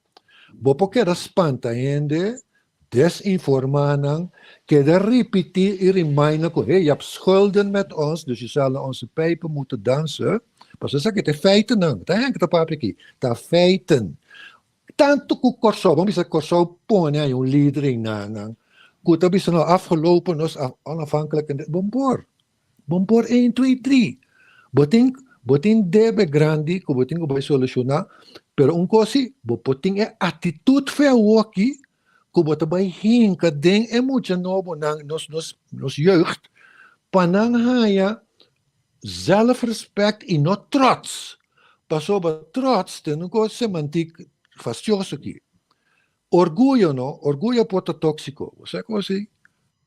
Bo por keda spanta hende, desinformá nan, keda ripití i remind nan ku hey, je hebt schulden met ons, dus je zal naar onze pijpen moeten dansen. Pasobra esaki ta e feitennan, ta henk ta papia aki, ta feiten. Tantu ku Kòrsou, bo bisa Kòrsou pone ai un lider einan nan ku ta bisa no afgelopen nos onafhankelijk, bo por, Bon por een, twee, drie. Bo tin, bo tin debe grandi ku bo tin ku bai solushoná, pero un kos si, bo por tin e atitut fe awoki ku bo ta bai hinka den e mucha nobonan, nos, nos, nos jeugd, pa nan haña zelfrespect i no trots. Pasobra trots ta un kos semantik fastioso aki. Orguyo no, orguyo por ta tóksiko. Bo sa kos ei?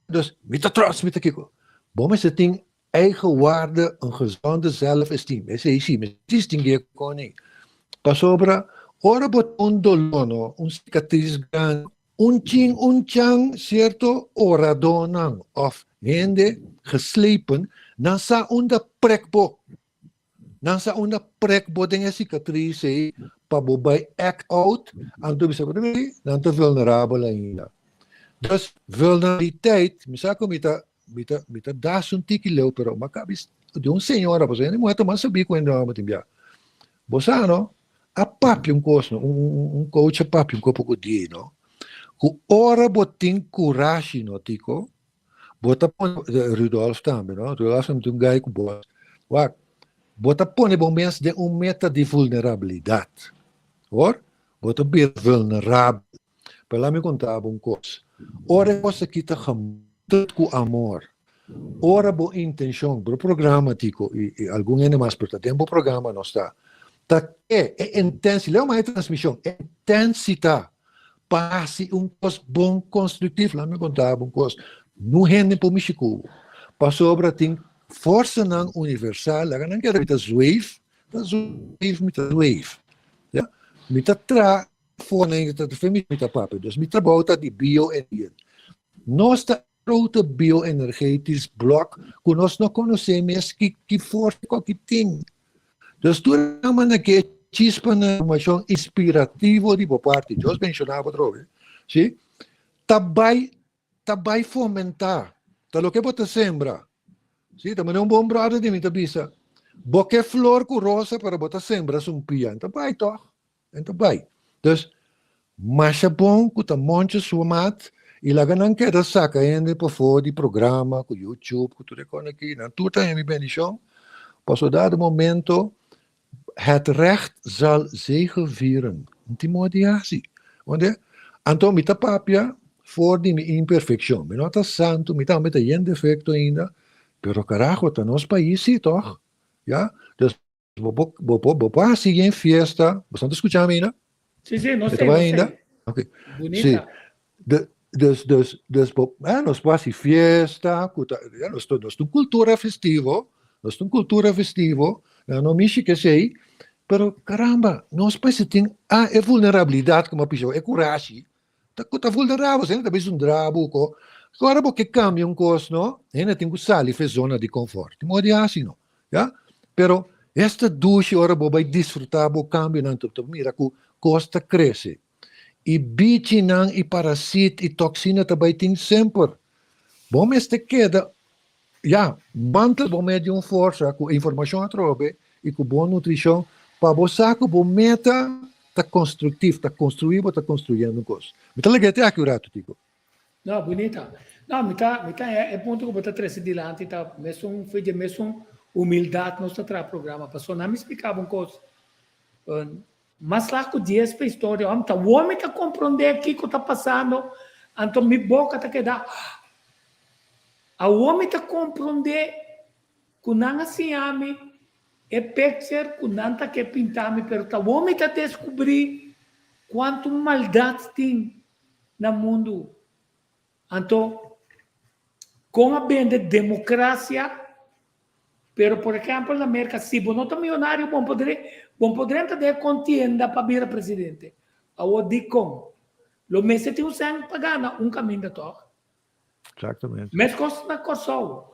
Dus, mi ta trots, mi ta kiko. Bo mester tin eigenwaarde, un gezonde zelfesteem. Esei si, mester distingué kon ei. Pasobra ora bo tin un doló no, un sikatris grandi. Un chin un chan cierto oradónan of hende geslepen, nan sa unda prek bo. Nan sa unda prek bo den e cicatriz ei pa bo bai act out, anto bisa bo nan ta vulnerabel ainda. Dus vulnerabiliteit, mi sa ku mi ta mi ta mi ta das un tiki leu pero mi a kabi di un señora pasobra hende muher ta mas sabí ku hende hòmber tin bia. Bo sa no, a papia un kos no, un un coach a papia un kopo ku di no, ku ora bo tin kurashi no Tico, bo ta pone, Rudolf tambe no, Rudolf tambe tin un guy ku bos, wak, bo ta pone bo mes den un meta di vulnerabilidat, hoor, bo ta bira vulnerabel. Pero laat mi konta bo un kos, ora e kos aki ta gemoed ku amor, ora bo intenshon, bo programa Tico i i algun hende mas pero ta den bo programa nos ta, ta ke e intensi, leu mas e transmishon, e intensi ta pa hasi un kos bon konstruktief, laat mi konta bo un kos, no hende por mishi ku bo, pasobra tin forsanan universal, laga nan kere mi ta zweef, ta zweef mi ta zweef, ya, mi ta traha. For na ta fe mi ta papia. Dus mi trabou ta di bio-energia. Nos ta grote bio-energetisch blok ku nos no konosé mes ki ki forsa ku ki tin. Dus tur nan ke chispa na informashon inspirativo di bo parti, Dios benshoná bo atrobe, si, ta bai ta bai fomentá. Ta loke bo ta sembra. Si, ta manera un bon bròder di mi ta bisa, bo ke flor ku rosa pero bo ta sembra sumpia. Ta bai tòg. En ta bai. Dus, masha bon ku ta moncha su mat i laga nan keda saka hende pafó di programa, ku YouTube, ku tur e kos aki. Nan tur ta hemi bendishon. Pasobra dado momento, het recht zal zegevieren. No tin moda di hasi. Wante? Anto mi ta papia for di mi imperfekshon. Mi no ta santu, mi tambe ta yen defekto ainda, pero karaho, ta nos pais si, tòg? Ya? Dus, Bo por, bo por, bo por hasi yen fiesta. Bo ta skucha mi ainda? Sí, sí, no sé, no sé. Ok. Bunita. Sí. De, dus, dus, dus, bo, eh, nos por hasi fiesta, ku ta, ja, nos, nos ta un kultura festivo, nos ta un kultura festivo, na no mishi ke sei, pero caramba, nos mester tin a e vulnerabilidat komo a pisha, e kurashi, ta ku ta vulnerabel, hende ta bisa un drabu ko, ora bo ke kambia un kos no, hende tin ku sali for e zona di konfort, tin modo di hasi no, ya, pero esta dushi ora bo bai disfruta bo kambionan ta ta mira ku kos ta krese, i bichinan i parasit i toksina ta bai tin semper, bo mester keda ya, mantel bo mes di un forsa ku informashon atrobe i ku bon nutrishon pa bo sa ku bo meta ta konstruktif, ta konstruí bo ta konstruyendo un kos. Mi ta lag'é te aki un ratu, Tico. No, bunita. No, mi ta, mi ta e punto ku bo ta trese dilanti ta mesun, for dje mesun humildat nos ta traha programa. Pasobra nan mi splika bo un kos, Mas lag ku dies pa historia hòm ta wou mi ta komprondé kiko ta pasando anto mi boka ta keda Awor mi ta komprondé ku nan a siña mi e picture ku nan ta ke pinta mi pero ta wou mi ta deskubrí kuantu maldat tin na mundu Anto, kon a bende demokrasia? Pero por ehèmpel na Merka si bo no ta miyonario bo bo por drenta den e kontienda pa bira presidente. Awor dikon? Lo mester tin un sèn pa gana un kaminda tòg? Exactamente. Meskos na Kòrsou.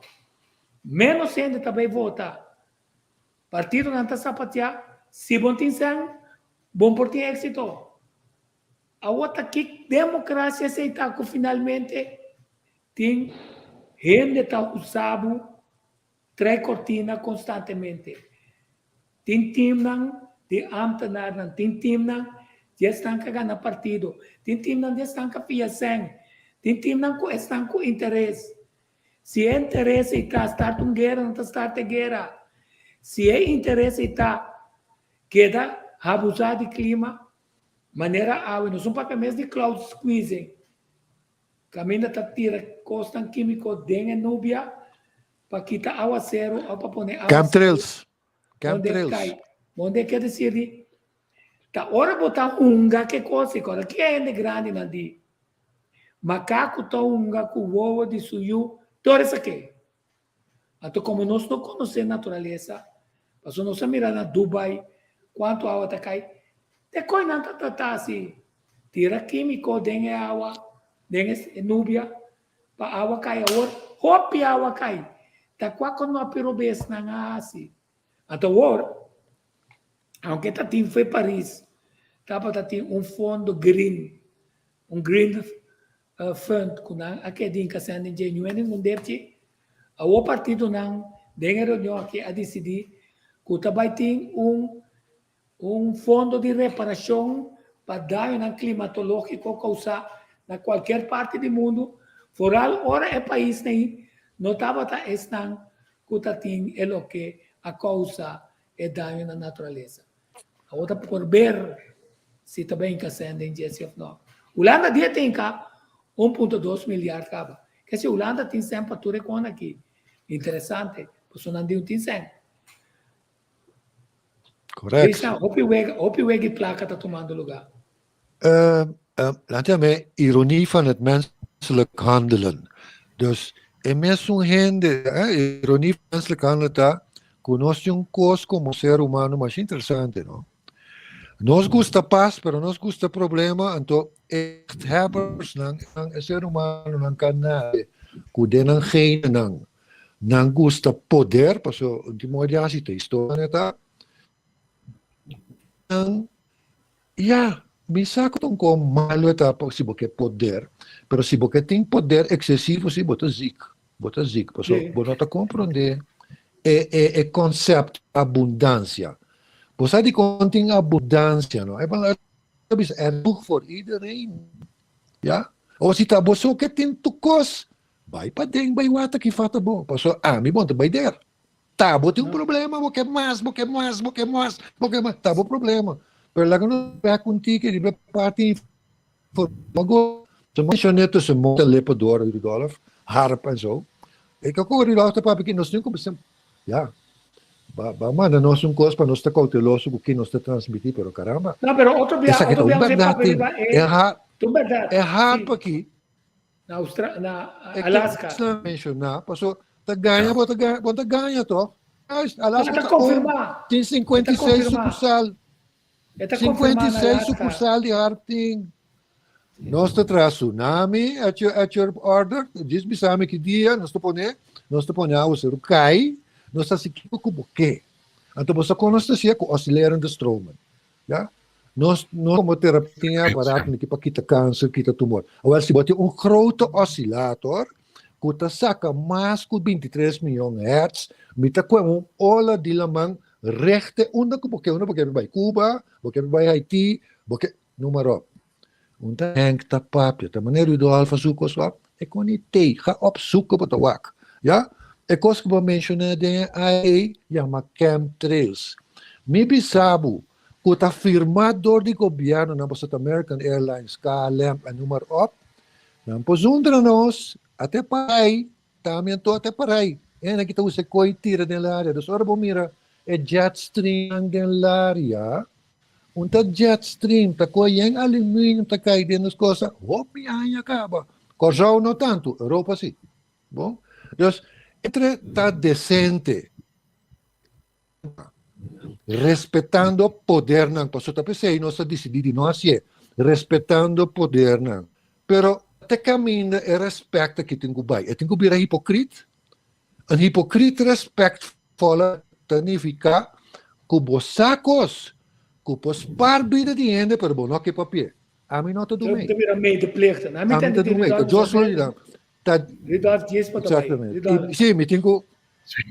Ménos hende ta bai vota. Partidonan ta sapateá. Si bo no tin sèn, bo no por tin éksito. Awor ta ki democracia esey ta cu finalmente tin hende ta usa bo trae cortina constantemente. Tin teamnan di ambtenaarnan, tin teamnan di esnan cu a gana partido, tin teamnan di esnan cu a fia cen, tin teamnan cu esnan cu interes. Si e interes ey ta start un guera, nan ta start e guera. Si e interes ey ta keda abusa di clima, Manera awe nos un papia mes di cloud squeezing, kaminda ta tira kosnan kímiko den e nubia pa kita awaseru òf pa pone awaseru Chemtrails. donde Chemtrails. kai. Donde ke desir di ta ora bo ta hunga ke kos ei, kòrda ki hende grandinan di makaku ta hunga ku wowo di su yu tur esaki. Anto komo nos no konosé naturalesa, pasobra nos a mira na Dubai kuantu awa ta kai, te koi nan ta trata asi. Tira kímiko den e awa, den e nubia, pa awa kai. Awor hopi awa kai. Ta kua konopi robes nan a hasi? Anto awor, aunke ta tin fe Paris, tabata tin un fondo green, un green fund ku nan a keda hinka sèn den dje, ñu'e ningun depchi. Awor partidonan den e reunion aki a disidí ku ta bai tin un un fondo di reparashon pa dañonan klimatológiko kousá na kualkier parti di mundu, foral ora e paisnan ei no tabata esnan ku ta tin e loke a kousa e daño na naturalesa. Awor ta por ber si ta bai hinka sèn den dje si òf nò. Hulanda dia tin hinka 1.2 milyard kaba. Kese Hulanda tin sèn pa tur e kona aki. Interesante, pasobra nan di un tin sèn. Correct. Krishna, hopi wega, hopi wega y placa ta tomando lugar. Uh, uh, laat je me ironie van het menselijk handelen. Dus e mesun hende, eh, ironie van menselijk handelen ta, ku nos tin un kos como ser humano mas interesante, no? Nos gusta paz, pero nos gusta problema, anto machthebbers nan, nan e ser humano nan kan nade, ku den nan gene nan. Nan gusta poder, paso ultimo dia si ta historia ta. Nan, ya, mi sa ku ta un kon malo ta si bo ke poder, pero si bo ke tin poder eksesivo si bo ta zik, bo ta zik, paso bo no ta komprondé e e e konsèpt abundansia. Bo sa dikon tin abundansia no? E ta bisa er genoeg voor iedereen, ya. O si ta bo so ke tin tur kos, Bai paden bai wata ki fata bo paso ami bon ta bai der ta bo tin un problema bo ke mas bo ke mas bo ke mas bo ke mas ta bo problema pero laga nos bek un tiki riba e parti informa Ze mencioné tussen mond en lippen door Rudolf, harp en zo. Ik ook Rudolf ta papia ki nos tin ku ja ba ba manda nos un kos pa nos ta kouteloso ku ki nos ta transmití pero caramba. No, pero otro bia, Esaki otro ta un bia nos e bèrdat papia tin. riba E e har tu bèrdat, e harp si. aki Na Austra na E Alaska. ke menshoná, paso ta gaña bo ta gaña, bo ta gaña toch? Juist, Alaska Ta ta un, konfirmá. tin E ta 56 konfirmá. sukursal. E ta konfirmá na 56 Alaska. sukursal di harp tin. Nos ta traha tsunami at your, at your order. Djis bisa mi ki dia nos ta pone, nos ta pone awaseru kai, nos ta hasi kiko ku bo ke. Anto bo sa kon nos ta hasié? Ku oscilerende stromen. Ya? Nos, nos como terapia tin aparato ki pa kita kanser, kita tumor. Awel, si bo tin un grote oscillator ku ta saka mas ku 23 miyon hertz, mi ta kue un ola di laman rechte unda ku bo ke, unda bo ke bai Cuba, bo ke bai Haiti, bo ke, noem maar op. Un ta Henk ta papia, ta manera Rudolf a zoek kos op, e kon ni tei, ga opzoeken bo ta wak. Ya? E kos ku bo menshoná den e IA yama chemtrails. Mi bisa bo ku ta firmá dor di gobièrnunan pasobra ta American Airlines, KLM en noem maar op, nan por zundra nos, ate parai, tambe anto ate parai. E nan ki ta usa e koi tira den laria. Dus ora bo mira e jet streamnan den laria, Un ta jet stream ta koe yen aluminium ta kai den nos kosa hopi aña kaba. Kòrsou no tantu, Europa si. Bon, dus entre ta desente respetando podernan, pasobra ta p'esei nos a disidí di no hasié, respetando podernan. Pero te kaminda e rèspèkt aki tin ku bai? E tin ku bira hipokrit? Un hipokrit respectvolle ta nifiká ku bo sa kos ku por spar bida di hende pero bo no ke papi'é. Ami no ta dum'é. Ta bira medeplichtig. Ami ta dum'é. Ta Dios lo yuda. Ta Rudolf djes pa ta bai. Exactamente. Sí, mi tin ku. Sí.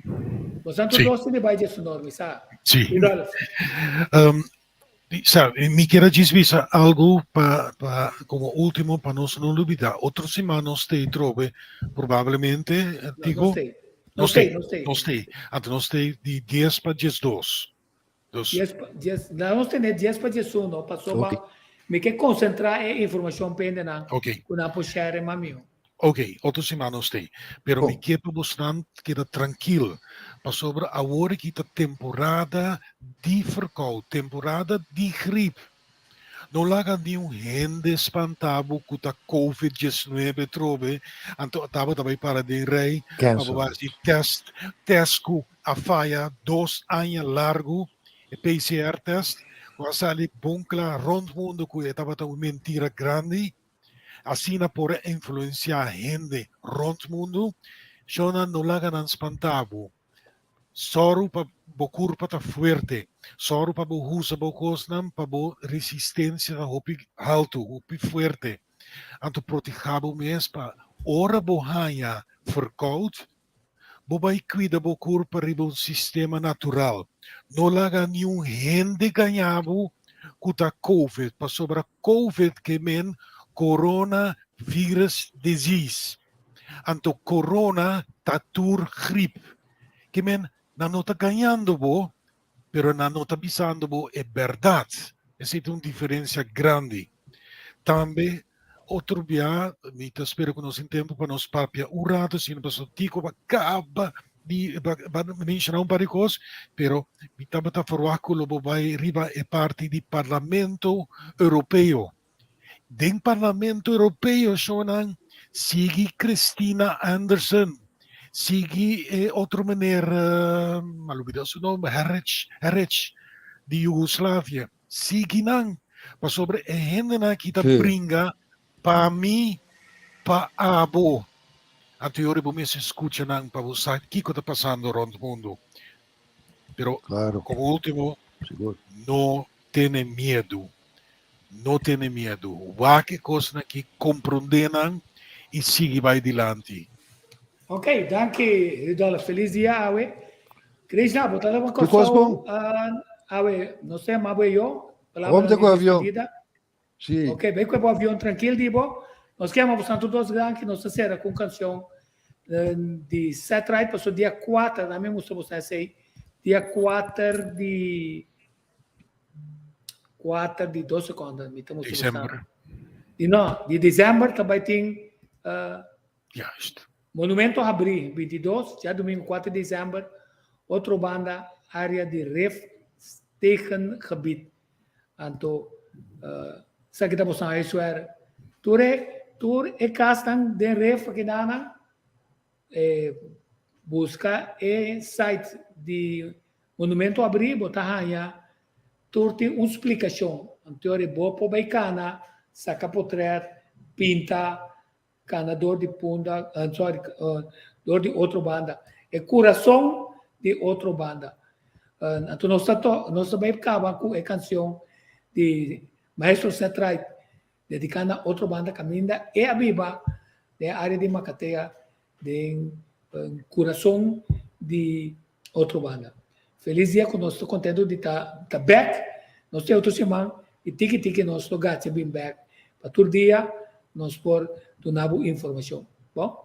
Bosan tur dos tin di bai djes su norma, sa. Sí. Rudolf. Sa, mi kier a djis bisa algu pa, pa, komo último pa nos no lubidá. Otro siman nos t'ei trobe, probablemente, Tigo? Nos t'ei. Nos t'ei, nos t'ei. Anto nos t'ei di dies pa 12. Dus. Dies pa, dies, nos tene dies pa 11, pasobra mi ke konsentrá e informashon pa hendenan ku nan por share mas mihó. Ok, otro siman nos t'ei. Pero mi ke pa bosnan keda trankil, pasobra awor aki ta temporada di verkoud, temporada di grip. No laga niun hende spanta bo ku ta covid 19 trobe, anto tabata bai para den rei pa bo bai hasi test, test ku a faya 2 aña largu, e PCR test. Ku a sali bon kla rònt mundu ku e tabata un mentira grandi. Asina por a influensiá hende rònt mundu. Shownan no laga nan spantá bo. Sòru pa bo kurpa ta fuerte. Sòru pa bo usa bo kosnan pa bo resistensia ta hopi haltu, hopi fuerte. Anto protehá bo mes pa ora bo haña verkoud, bo bai kuida bo kurpa riba un sistema natural. No laga niun hende gaña bo ku ta covid, pasobra covid ke men corona virus disease. Anto corona ta tur grip. Ke men nan no ta gañando bo, pero nan no ta bisando bo e bèrdat. Esei ta un diferensia grandi. Tambe otro bia mi ta spera ku nos tin tempu pa nos papia un ratu asina pasobra Tico a kaba di menshoná un par di kos, pero mi tabata ferwagt ku lo bo bai riba e parti di Parlamento Europeo. Den Parlamento Europeo shownan sigui Christina Anderson, sigui e otro meneer, m'a lubida su nomber, Herrich, Herrich di Yugoslavia, sigui nan, pasobra e hendenan aki ta bringa pa mi, pa abo. Anto yori bo mester scucha nan pa bo sa kico ta pasando rond mundo. Pero como ultimo, no tene miedu. No tene miedu. Wak e kosnan aki, komprondé nan i sigui bai dilanti. Ok, danki Rudolf. Felis dia awe. Krishna, bo ta laba Kòrsou awe? No sé, ma bo e yo. Palabra di despedida. Sí. Ok, bai ku e bo avion trankil di bo. Nos ke ama boso tur dos danki. Nos ta sera ku un kanshon di Set Right pasobra dia kuater, na mi mustra boso esei, dia kuater di kuater di dos sekonda mi ta mustra boso. December. Di no, di december ta bai tin Juist. Monumento habrí 22, djadumingu kuater di december, Otrobanda area di Rif Stegengebied. Anto esaki ta boso huiswerk. Tur e tur e kasnan den ref akinan buska e site di Monumento Abrí bo ta haña tur tin un splikashon. Anto ora bo por bai kana saka potret, pinta, Kana dor di Punda, sorry, dor di otro banda. E kurason di otro banda. Anto nos ta to, nos ta bai kaba ku e kansion di Maestro Seth Wright, dediká na otro banda kaminda e a biba den e área di Makatea den kurason di otro banda. Felis dia ku nos ta kontentu di ta ta bèk. Nos tin otro siman i tiki tiki nos lo gacha bin bèk pa tur dia nos por duna bo informashon. Bon.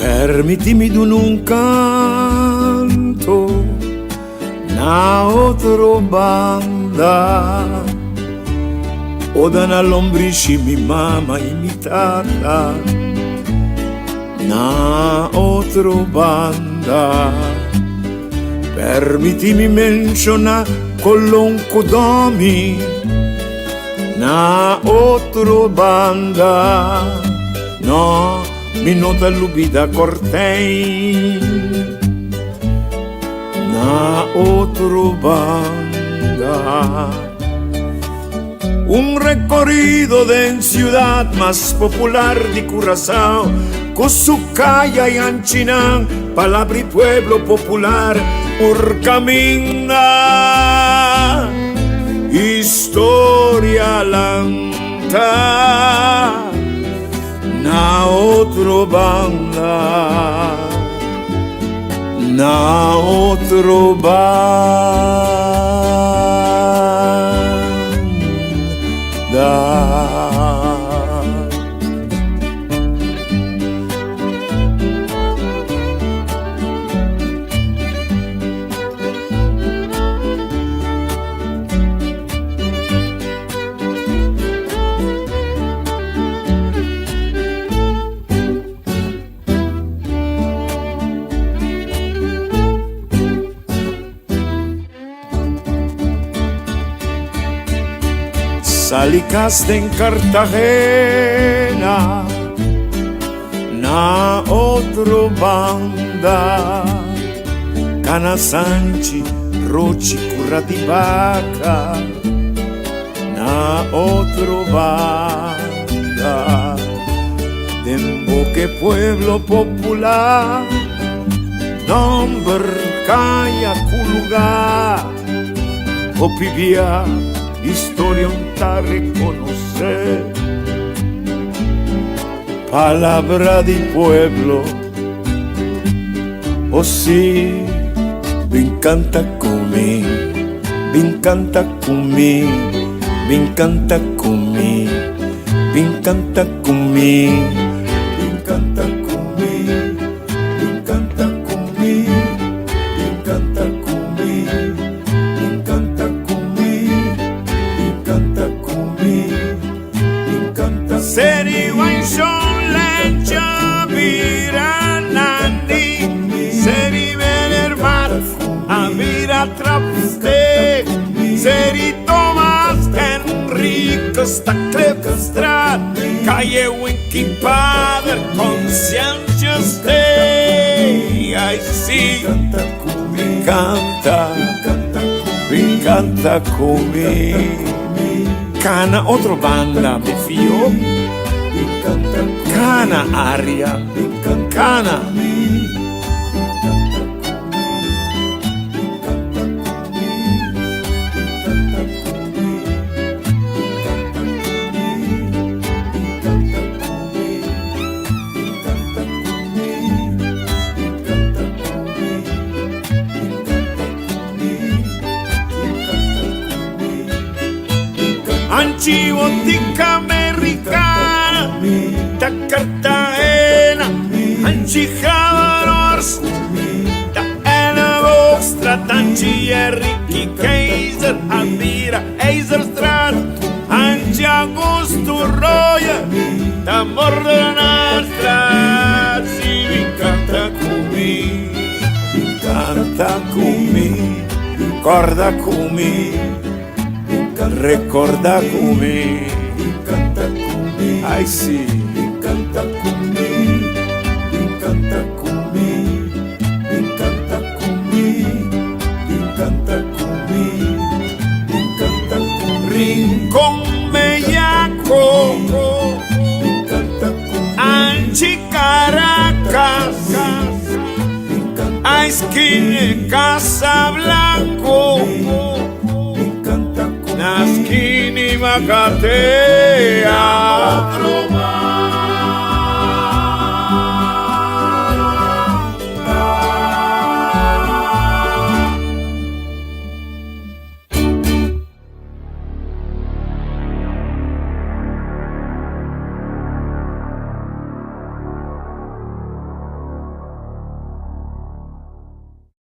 Permití mi duna un canto na otro banda Oda na lombrishi mi mama y mi tata Na otro banda Permití mi menshoná Colon ku Domi Na otro banda No, mi no ta lubida Cortijn Na otro banda Un recorrido den ciudad mas popular di Curaçao Cu su caya y anchinan palabra y pueblo popular Ur caminda historia lanta Na otro banda Na otro banda. Sali kas den Cartagena Na otro banda Kana Sanchi Rochi Kura di Baka Na otro banda Den boke pueblo popular Nomber kaya ku lugar Hopi bia historia un ta reconoce Palabra di pueblo Oh si Bin canta cu mi Bin canta cu mi Bin canta cu mi Bin canta cu mi Bin canta cu mi Bin canta cu mi Bin canta cu mi Bin canta cu mi Bin canta cu mi Bin canta Seri Wanshon Lencha bira Nandi Seri Meneer a bira Trapsteeg Seri Thomas Henricus ta Klipstraat Calle Winky Pader Conscientious Day Ai si Canta Bin canta cu mi Cana otro banda mi fio Cana aria Cana Anchi Botica Americana Ta Cartagena Anchi Havarors Ta Elleboogstraat Anchi Enrique Keizer Abira IJzerstraat Anchi Augusto Roya Ta Moordenaarstraat Si mi canta cu mi Canta cu mi Corda cu mi Recorda cu mi Ai si Canta cu mi Canta cu mi Canta cu mi Canta cu mi Canta cu mi Rincon Bellaco Canta cu Anchi Caracas Esquina Casablanco Canta cu Naskini Makatea.